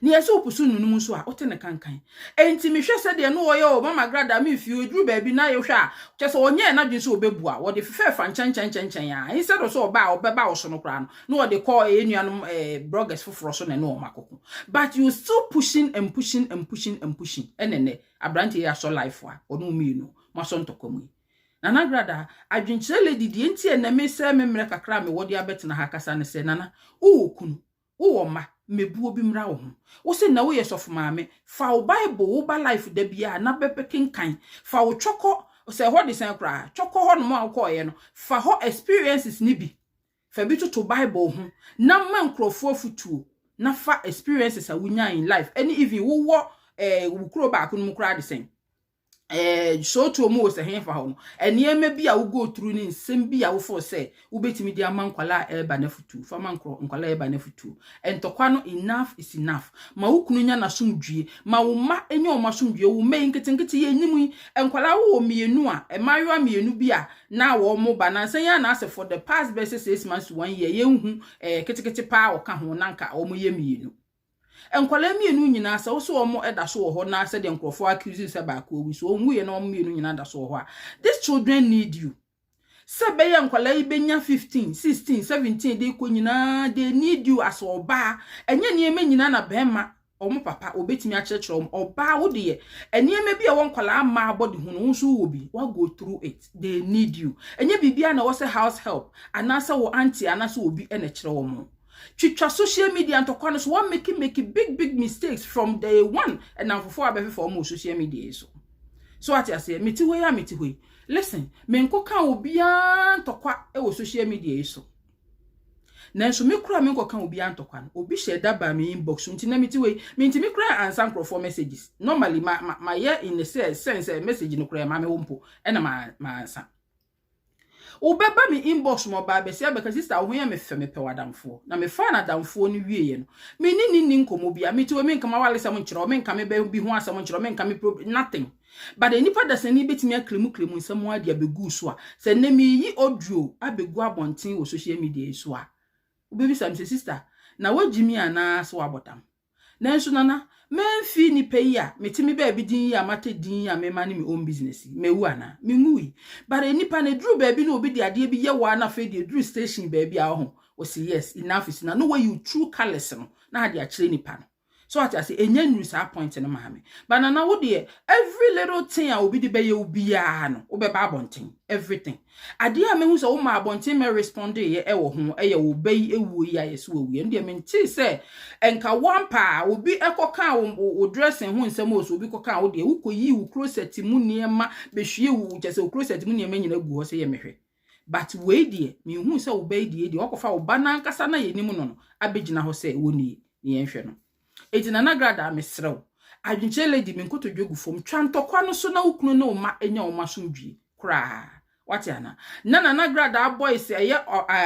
Ne yɛsɛ wopusu nunum nso a wote ne kankan. Enti mehwɛ sɛdeɛ no wɔyɛ o mama Agrada me fie oduru baabi na yɛhwɛ a, kyɛ sɛ ɔnyɛ n'adwene sɛ ɔbɛbu a wɔde fefɛɛfa nkyɛnkyɛnkyɛnkyɛn a, instead of sɛ ɔba a ɔbɛba wo so no koraa no na wɔde kɔ ɛyɛ nuanom bloggers foforɔ so na ɛne wɔn akɔko. But you still pushing and pushing and pushing and pushing. Ɛnɛ nɛ aberanteɛ yi asɔ life a ɔno mmienu mo asɔ ntɔkwa mu yi. Nana Agrada, adwenkyerɛ lady deɛ, nti ɛnɛ me sɛ me mmerɛ kakra a mewɔ de abɛtena ha kasa ne sɛ, Nana, wowɔ kunu, wowɔ mma, mmebuo bi mmra wo ho. Wo sɛ na woyɛ sɔfo maame, fa wo Bible woba life da biara na bɛbɛ kenkan. Fa wo twɔkɔ sɛ ɛhɔ de sɛn koraa twɔkɔ hɔ nom a wokɔɔyɛ no, fa hɔ experiences ni bi fa bi toto Bible ho na ma nkurɔfoɔ afotuo, na fa experiences a wonya in life, ɛne even wowɔ wo kuro baako no mu koraa de sɛn sootuo mu wɔ sɛ hefa hɔ no, nneɛma bi a wo go through ne nsɛm bi a wofo sɛ wobɛtumi de ama nkwalaa a ɛreba n'afutuo, fa ma nkwalaa a ɛreba n'afutuo. Ntɔkwa no, enough is enough. Ma wo kunu nya n'asomdwie, ma wo mma nya wɔn asomdwie. Wo mma yi nketenkete yɛ anim yi, nkwalaa wowɔ mmienu a, mmaayewa mmienu bi a na wɔn mo ba nansa yi anaasɛ for the past bɛsɛ 6 months to one year, yɛnhu ketekete paa ɔka ho na nka wɔn yɛ mmienu. Nkwadaa mmienu nyinaa, sɛ wosɛ wɔn ɛda so wɔ hɔ na sɛdeɛ nkurɔfoɔ accuse sɛ baako owi so, wɔn yɛ na wɔn mmienu nyinaa da so wɔ hɔ a, these children need you. Sɛ bɛyɛ nkwadaa yi bɛnya 15, 16, 17 de kɔ nyinaa, they need you as ɔbaa. Ɛnyɛ nneɛma nyinaa na bɛrima ɔmo papa obetumi akyerɛkyerɛ ɔmo. Ɔbaa wo deɛ, nneɛma bi a wɔn nkwadaa mmaa bɔ de ho no, wɔn nso wɔ bi wa go through it. They need you. Ɛnyɛ biribiara na wɔsɛ house help anaasɛ wɔ auntie anaasɛ obi ɛna kyerɛ wɔn. Twitwa social media ntɔkwa no so, wɔn making big big mistakes from day one. Ɛnam fofoɔ a bɛfefa wɔn wɔ social media yi so. So ate aseɛ, mete hɔ yi a mete hɔ yi, listen, menko ka obiara ntɔkwa ɛwɔ social media yi so, nanso me kura me nkɔka obiara ntɔkwa no, obi hyɛ da ba me inbox. Nti na mete wei, mentimi kura ansa nkurɔfoɔ messages. Normally ma yɛ in the sense sɛ message no kura ma me wo mpo ɛna ma ansa. Wobɛba me inbox ma ɔbaa bɛsi abɛka, "Sister, wo ho yɛ me fɛ, mepɛ w'adamfoɔ." Na mefa n'adamfoɔ no wieɛ no, me ne nkɔmmɔ bia. Mete wɔ, menka ma wale sɛm nkyerɛ wo, menka me bɛ bi ho asɛm nkyerɛ wo, menka me pro nothing, but nipa dasani bɛtumi aklemu klemu nsɛm ade abɛgu so a, sɛ nnɛ meyi audio abɛgu abɔnten wɔ social media yi so a, wobɛbisa me sɛ, "Sister, na wagyi mi anaa sɛ wabɔ dam?" Nanso nana memfi nipa yi a metumi baabi din yi a mate din yi a mema ne me own business yi, mewu anaa menwu yi. But nipa na eduru baabi na obi de adeɛ bi yɛ wɔ na afei de eduru station baabi a ɔho wɔsi, "Yes, enough is enough," no way you true colours no na ade akyerɛ nipa no so. Ate ase, enya nuru saa point no, maame. But nana, wo deɛ, every little thing a obi de bɛyɛ wo biara no, wobɛba abɔnten. Everything adeɛ a mehu sɛ woma abɔnten mɛ respond yɛ ɛwɔ ho, ɛyɛ wo ba yi ewuo yi a yɛsɛ wɔ wie no deɛ, mente sɛ nka wampa a obi ɛkɔka wo dressing ho nsɛm o. So obi kɔka wo deɛ, wokɔyi wo closet mu nneɛma bɛhwie wo kyɛ sɛ wo closet mu nneɛma nyina gu hɔ sɛ yɛ mehwɛ. But wei deɛ, mehu sɛ wo ba yi deɛ wakɔfa wo ba n'ankasa na yɛnim no abɛgyina hɔ sɛ wɔ nie ne yɛnhwɛ no. Eti Nana Grada, mesrɛ wo, adwenkyerɛ lady, me nkotodwe gu fam, twa ntɔkwa no so na wo kunu ne wo ma anya wo ma somdwie koraa. Wate ana? Na Nana Grada boys, ɛyɛ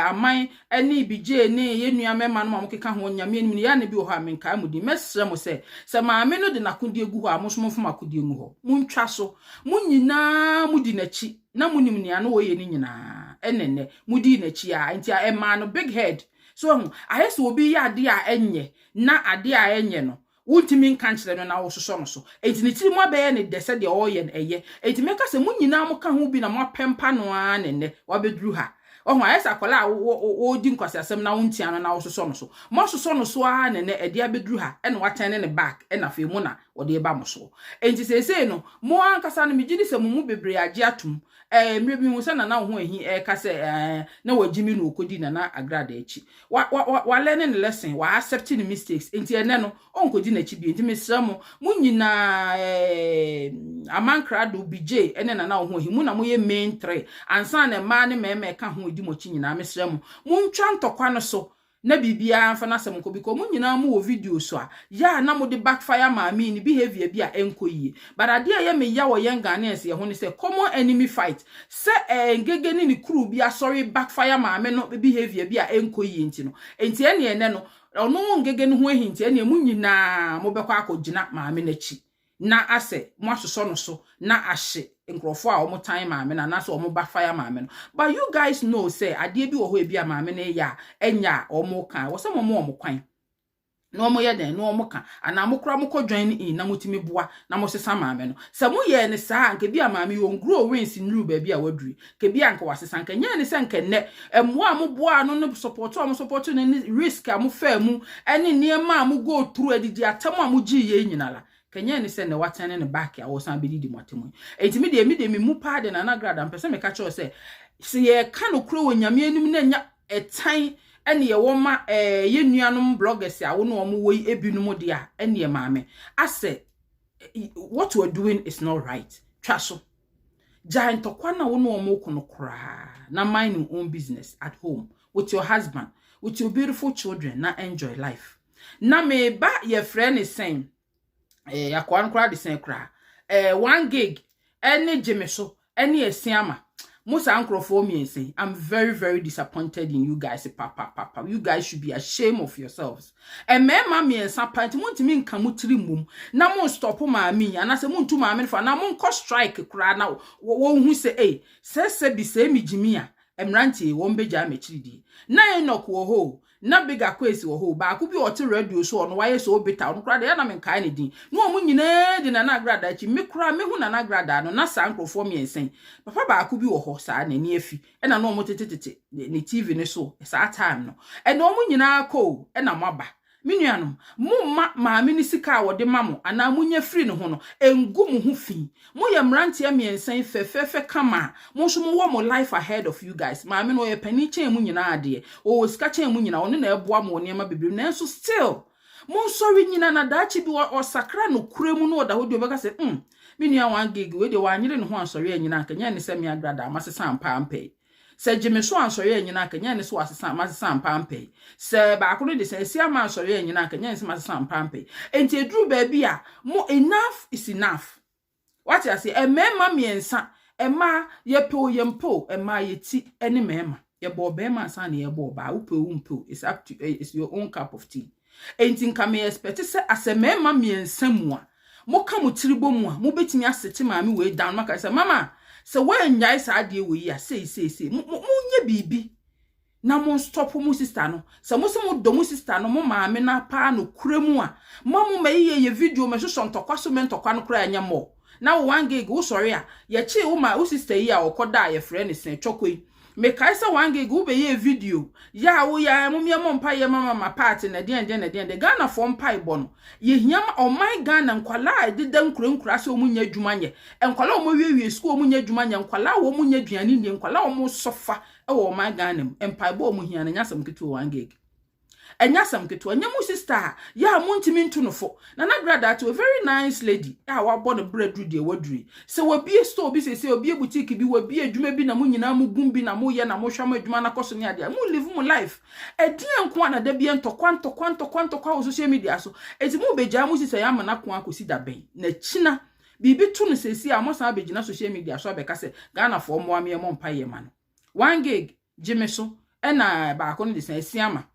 aman ne bigye ne yɛ nua mɛma no ma mokeka ho, Nyame anim no yɛ na bi wɔ hɔ a menkae mu din. Mɛsrɛ mo sɛ maame no de n'akodie gu hɔ a, mo nso momfa mo akodie ngu hɔ, montwa so. Mo nyinaa modi n'akyi na monim nea no wɔyɛ no nyinaa. Ɛnɛ nnɛ modii n'akyi a, nti ɛmaa no big head so. Ɛho ayɛ sɛ obi yɛ adeɛ a ɛnyɛ na adeɛ a ɛnyɛ no, wontumi nka nkyerɛ no na wososɔ no so. Enti ne tiri mu abɛyɛ ne dɛ sɛ deɛ ɔreyɛ no ɛyɛ. Enti mɛka sɛ mo nyinaa mo ka ho bi na mo apɛmpa no ara ne nnɛ wabɛduru ha. Ɔho ayɛ sɛ akwadaa a wɔredi nkwasiasɛm na wontia no na wososɔ no so. Mo asosɔ no so ara ne nnɛ ɛde abɛduru ha, ɛna watɛn ne ne back, ɛna afei mo na wɔde ba mo so. Enti seesei no, mo ankasa no, megye di sɛ mo mu bebree agye atom. Mmerɛ bi hu sɛ Nana wo ho ahi ɛka sɛ na wagyi mi na okɔdi Nana Agrada akyi. Wa wa wa wa learn ne lesson, wa accept ne mistakes, nti ɛnɛ no ɔnkɔdi n'akyi bio. Nti mesrɛ mo nyinaa, Amankrado, BJ ɛne Nana wo ho ahi, mu na moyɛ main three ansa na mmaa ne mmarima ɛka ho edi mo akyi nyinaa. Mesrɛ mo, montwa ntɔkwa no so na biribiara mfa n'asɛm nkɔ, because mo nyinaa mo wɔ video so a yɛ a na mo de backfire maame ni behavior bi a ɛnkɔ yie. But adeɛ a ɛyɛ me ya wɔ yɛn Ghanaians yɛ ho ne sɛ common enemy fight sɛ Ngege ne ne crew bi asɔre backfire maame no behavior bi a ɛnkɔ yie. Nti no, nti ɛne ɛnɛ no, ɔno Ngege no ho ahi, nti ɛne mo nyinaa mobɛkɔ akɔgyina maame n'akyi na asɛ mo asosɔ no so na ahye nkurɔfoɔ a wɔn tan maame no anaasɛ wɔn backfire maame no. But you guys know sɛ adeɛ bi wɔ hɔ ebi a maame no yɛ a ɛnya a wɔn kan wɔ sɛ wɔn kwan na wɔn yɛ dɛn na wɔn ka anaa mo kora mo kɔ join in na mo tumi boa na mo sesa maame no. Sɛ mo yɛ ne saa, nka bi a maame yi wɔn grow wings nnuru baabi a waduri, nka bi a nka wasesa, nka nyɛ ne sɛ nka nnɛ mmoa a mo boa no ne support a mo support no ne risk a mo faa mu ɛne nneɛma a mo go through, adidi atam a mo gyi yɛ nyinaa la, kɛnyɛ ne sɛ na watɛn ne back a wɔsan bɛdidi mo atam yi. Enti mi deɛ mi mu paa de, Nana Grada, mpɛ sɛ meka kyerɛ sɛ yɛka no kuro wɔ Nyame anim na nya ɛtan ɛne yɛwɔ ma yɛn nuanom bloggers a wɔn a wɔn wɔ yi ebinom deɛ a, ɛne maame asɛ what you are doing is not right. Twa so, gyae ntɔkwa na wɔn a wɔn kɔ no koraa na mind your own business at home with your husband, with your beautiful children, na enjoy life. Na meba yɛfrɛ ne sɛn, akoa no koraa de sɛn koraa, one gig ɛne gye me so ɛne Esiama mo. Saa nkurɔfoɔ mmiɛnsa yi, I'm very very disappointed in you guys. Papa papa, you guys should be ashamed of yourselves. Mmarima mmiɛnsa pa nti montumi nka mo tiri mmom na mo stop maame yi anaasɛ montu maame no fa na monkɔ strike koraa na wɔnhu sɛ ei sɛsɛ bi sɛ mi gyimi a Mmeranteɛ yi, wɔn bɛgyae m'akyiri die. Na Enoch wɔ hɔ o, na Big Akwesi wɔ hɔ o, baako bi a ɔte radio so ɔno wayɛ so bitter, ɔno koraa deɛ na menkae ne din. Na wɔn nyinaa di Nana Agradaa akyi. Me koraa mehu Nana Agradaa no, na saa nkurɔfoɔ 3 yi. Papa baako bi wɔ hɔ saa, n'ani afi, ɛna na wɔn tetetete ne TV ne so saa time no. Ɛna wɔn nyinaa kɔ o, ɛna mo aba. Me nuanom, momma maame ne sika a wɔde ma mo anaa monya firi ne ho no ngu mo ho fi. Moyɛ mmeranteɛ 3 yi fɛfɛɛfɛ kama a, mo nso mowɔ mo life ahead of you guys. Maame no ɔyɛ panin kyɛn mu nyinaa adeɛ. Ɔwɔ sika kyɛn mu nyinaa, ɔno na ɛboa mo wɔ nneɛma bebree. Nanso still, monsɔre nyina na daakye bi ɔsakra no kura mu na ɔda hɔ di ɔbɛka sɛ, me nua 1 gig, wei deɛ wanyere ne ho ansɔre anyina anka, nyɛ ne sɛ me Agradaa masesa mpa ampɛ. Sɛ gye me so ansɔre anyina anka, nyɛ ne so asesa masesa mpa ampɛ. Sɛ baako no de sɛ esi ama ansɔre anyina anka, nyɛ ne sɛ masesa mpa ampɛ. Enti eduru baabi a, mo enough is enough. Wate ase, mmarima 3, mmaa yɛpɛ o yɛmpɛ o, mmaa yɛti ne mmarima. Yɛbɔ ɔbarima ansa na yɛbɔ ɔbaa, wopɛ o wompɛ o, it's up to it's your own cup of tea. Enti nka me expect sɛ asɛ mmarima 3 mu a, moka mo tiri bɔ mu a, mobɛtumi asete maame wei down, maka sɛ, mama, sɛ woannyae saa adeɛ wei yi a, sei sei sei, monyɛ biribi na mo stop mo sister no. Sɛ mo sɛ mo dɔ mo sister no, mo maame na paa no kura mu a, ma mo ma yɛ yɛ video ma hwehwɛ ntɔkwa so me ntɔkwa no koraa nyɛ mmɔ. Na wo 1 gig wo sɔre a, yɛkye wo ma wo sister yi a ɔkɔda a yɛfrɛ ne sɛn twɔkɔ yi. Mekae sɛ 1 gig wo bɛyɛ video ya wo ya mo mia mo mpa yɛ mama ma party na deɛn deɛn na deɛn de Ghana fo mpa bɔ no. Yɛhia ma ɔman Ghana nkwalaa a ɛdeda nkura nkura sɛ ɔmo nyɛ adwuma nyɛ. Nkwalaa a ɔmo wiewie school ɔmo nyɛ adwuma nyɛ, nkwalaa a ɔmo nyɛ aduane nie, nkwalaa a ɔmo sɔfa ɛwɔ ɔman Ghana mu. Mpa bɔ ɔmo hia no nyɛ asɛm ketewa 1 gig. Ɛnyɛ asɛm ketewa, nyɛ mo sister a yɛ a montumi nto no fo. Nana Agradaa to a very nice lady a wabɔ ne brɛ duru deɛ waduru. Sɛ wabie store bi sɛsɛ, obie boutique bi, wabie adwuma bi na mo nyinaa mo gum bi na moyɛ na mohwɛ mo adwuma na kɔ so ne adeɛ. Mo live mo life. Ɛdeɛ nko a na da bi ntɔkwa ntɔkwa ntɔkwa ntɔkwa wɔ social media so. Enti mo bɛgyaa mo sister yɛ ama no ako akɔsi da bɛn. Na kyina biribi to no sɛsi a mo san abɛgyina social media so abɛka sɛ Ghanafoɔ mmoa me mɔ mpa yɛ ma no. 1 gig gye me so ɛna baako no de sɛn asi ama.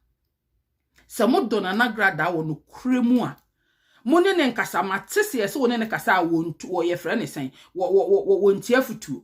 Sɛ mo dɔ Nana Agradaa wɔ no kura mu a, mo ne ne nkasa ma te sɛ sɛ wo ne ne kasa a wɔntu wɔyɛ frɛ ne sɛn wɔ wɔ wɔ wɔntie afutuo.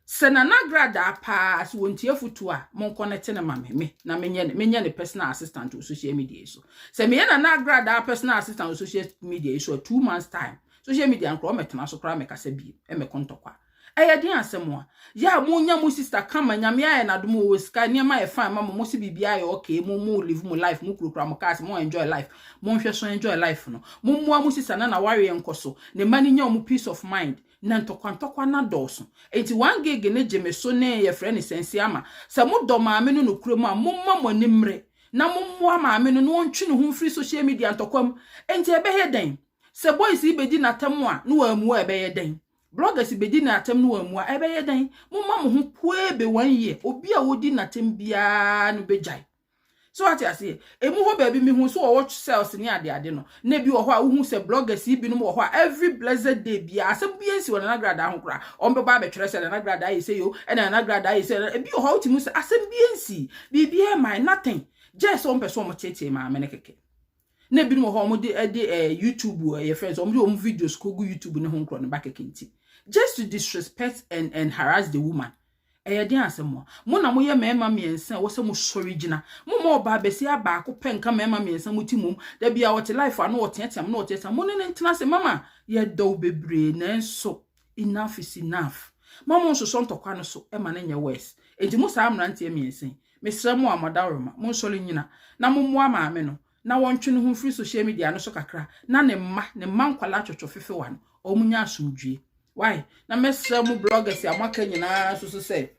Sɛ Nana Agradaa paa sɛ wɔntie afutuo a, mo nkɔ ne ma me me na menyɛ ne personal assistant wɔ social media yi so. Sɛ meyɛ Nana Agradaa personal assistant wɔ social media yi so a, 2 months time social media nkorɔ ɔmɛtena so koraa mɛkasa bie ɛmɛkɔ ntɔkwa. Ɛyɛ den asɛm a yɛ a monya mo sister kama nyame ayɛ n'adom wɔ sika nneɛma yɛ fine ma mo mo si biribi ayɛ okay, mo mo live mo life, mo kurakura mo cars, mo enjoy life, mo nhwɛ so enjoy life no. Mo mmoa mo sister na na wareɛ nkɔ so ne mma no nya mo peace of mind na ntɔkwa ntɔkwa na dɔɔso. Enti 1 gig ne gye me so ne yɛfrɛ ne sɛnsi ama sɛ mo dɔ maame no no kura mu a, mo mma mo ani mmere na mo mmoa maame no na wɔntwe ne ho mfiri social media ntɔkwa mu. Enti ɛbɛyɛ dɛn sɛ boys yi bɛdi n'atam a na wɔamua? Ɛbɛyɛ dɛn bloggers bɛdi n'atam no wɔamua? Ɛbɛyɛ dɛn? Momma mo ho pue be 1 year, obi a wodi n'atam biara no bɛgyae so ate aseɛ. Emu hɔ baabi mihu so wɔwɔ cells ne ade ade no na ebi wɔ hɔ a wohu sɛ bloggers yi binom wɔ hɔ a every blessed day biara asɛm bi nsi wɔ Nana Agradaa ho koraa, wɔn bɛba abɛtwerɛ sɛ Nana Agradaa ayɛ sɛ yo ɛna Nana Agradaa ayɛ sɛ. Ebi wɔ hɔ a wotumi sɛ asɛm bi nsi biribi ɛma nothing, gye sɛ wɔn pɛ sɛ wɔn tietie maame no kɛkɛ. Na ebinom wɔ hɔ a wɔde ɛde YouTube friends, wɔn de wɔn videos kogu YouTube ne ho nkorɔ ne ba kɛkɛ nti just to disrespect and harass the woman. Ɛyɛ den asɛm a mo na moyɛ mmarima 3 a wɔsɛ mo sɔre gyina mo ma ɔbaa bɛsi abaako pɛ nka mmarima 3 mo ti mom da bi a wɔte life a na wɔteatea mo na wɔteatea mo ne ne ntena ase. Mama, yɛdɔw bebree nanso enough is enough. Ma mo nsosɔ ntɔkwa no so ɛma no nyɛ worse. Enti mo saa mmeranteɛ 3 yi, mesrɛ mo a mɔdaworoma, mo nsɔre nyina na mommoa maame no na wɔntwe ne ho mfiri social media no so kakra na ne mma nkwalaa twɔtwɔ fefewa no wɔn nya asomdwie. Why na mɛsrɛ mo bloggers a moaka nyinaa nso so sɛ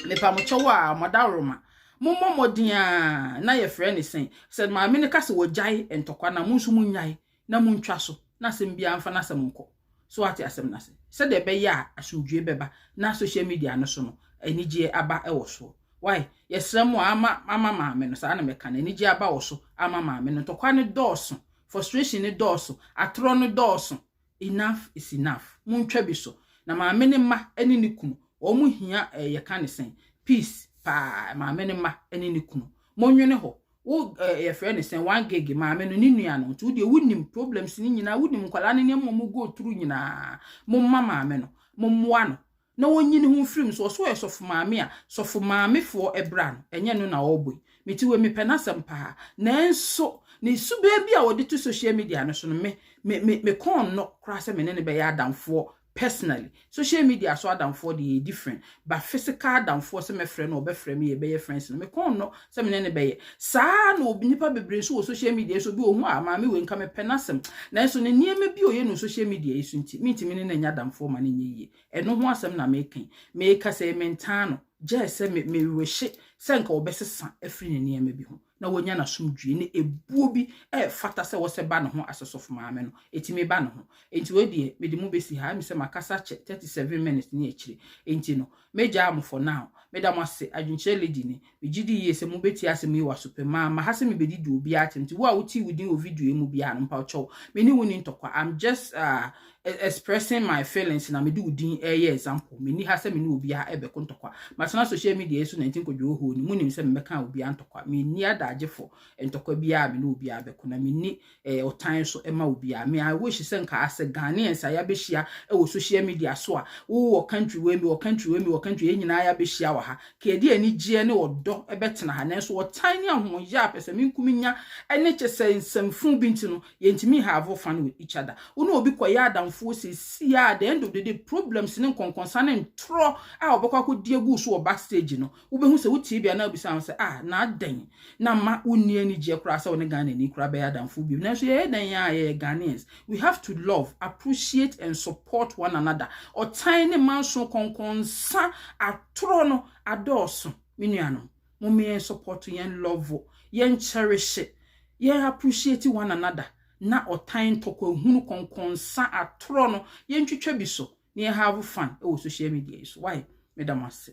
mepa mo kyɛw a mɔdaworoma, mommɔ mmɔden a na yɛfrɛ ne sɛn sɛ maame no ka sɛ wɔgyae ntɔkwa na mo nso monyae na montwa so na asɛm biara mfa n'asɛm nkɔ so. Ate asɛm no ase sɛdeɛ ɛbɛyɛ a asomdwie bɛba na social media no so no anigyeɛ aba ɛwɔ soɔ. Why yɛsrɛ mo a ama maame no saa na mɛka no anigyeɛ aba wɔ so ama maame no. Ntɔkwa no dɔɔso, frustration no dɔɔso, atorɔ no dɔɔso. Enough is enough. Montwa bi so na maame ne mma ne ne kunu wɔn mo hia yɛka ne sɛn peace paa. Maame ne mma ne ne kunu monwene hɔ. Wo yɛfrɛ ne sɛn 1 gig, maame no ne nua no nti wodeɛ wonim problems ne nyinaa, wonim nkwadaa ne nneɛma a wɔn go through nyinaa. Momma maame no, mommoa no. Na wɔnyi ne ho mfiri mu so. Ɔso ɔyɛ sɔfo maame a, sɔfo maamefoɔ ɛbra no, ɛnyɛ no na ɔrebɔ yi. Mete wɔ mepɛ n'asɛm paa, nanso ne suban bi a wɔde to social media no so no, me kɔn no koraa sɛ me ne ne bɛyɛ adamfoɔ personally. Social media so adamfoɔ de yɛ different, but physical adamfoɔ, sɛ mɛfrɛ no, ɔbɛfrɛ me, yɛbɛyɛ friends no, me kɔn no sɛ me ne ne bɛyɛ saa. Na obi, nipa bebree nso wɔ social media so bi wɔ ho a, maame wei nka mepɛ n'asɛm, nanso ne nneɛma bi a ɔyɛ no social media yi so nti, mintimi ne no nya adamfoɔ ma no nyɛ yie. Ɛno ho asɛm na meka meka sɛ mentaa no gye sɛ me mewehye sɛ nka wɔbɛsesa afiri ne nneɛma bi ho na wɔnya n'asomdwie ne ebuo bi ɛfata sɛ wɔsɛ ba ne ho asɔsɔfo maame no ɛtumi ba ne ho. Nti wei deɛ, mede mu bɛsi ha. Ɛmi sɛ makasa kyɛ 37 minutes ne akyire, nti no megyaa mo for now. Meda mo ase. Adwenkyerɛ Lady ni. Megye di yie sɛ mobɛtie asɛm yi wɔ asopɛ maa ma ha sɛ mebɛdidi obiara atɛm. Nti wo a wotii wo din wɔ video yi mu biara no, mpa kyɛw, me ne wo ni ntɔkwa. I'm just expressing my feelings na mede wo din ɛyɛ example. Menni ha sɛ me ne obiara ɛbɛko ntɔkwa. Matena social media yi so 19 kɔdwo hɔ ni munim sɛ mebɛka obiara ntɔkwa. Menni adagyefo ntɔkwa biara me ne obiara bɛko, na menni ɔtan so ɛma obiara. Me, I wish sɛ nka asɛ Ghanaians a yɛabɛhyia ɛwɔ social media so a, wowɔ country wei mi, wɔ country wei mi, wɔ country, yɛn nyinaa yɛabɛhyia wɔ ha ka yɛde anigyeɛ ne ɔdɔ ɛbɛtena ha. Nanso ɔtan ne ahoɔyɛ a pɛ sɛ menkumi nya ɛne kyɛ sɛ nsɛmfo bi nti no, yɛntumi have fun with each other. Wo ne obi kɔyɛ adamfoɔ seesie a, at the end of the day, problems ne nkɔnkɔnsa ne ntorɔ a wɔbɛkɔ akɔdi agu so wɔ backstage no, wobɛhu sɛ wotie bia na wobisa ho sɛ, ah, na adɛn na ma wonni anigyeɛ koraa sɛ wo ne Ghana ni koraa bɛyɛ adamfo bio? Nanso yɛyɛ dɛn a, yɛyɛ Ghanaians. We have to love, appreciate and support one another. Ɔtan ne manso, kɔnkɔnsa, atorɔ no adɔɔso. Me nuanom, momma yɛn support, yɛn love, yɛn cherish, yɛn appreciate one another, na ɔtan, ntɔkwa, kɔnkɔnsa, atorɔ no, yɛntwitwa bi so na yɛn have fun ɛwɔ social media yi so. Why? Meda mo ase.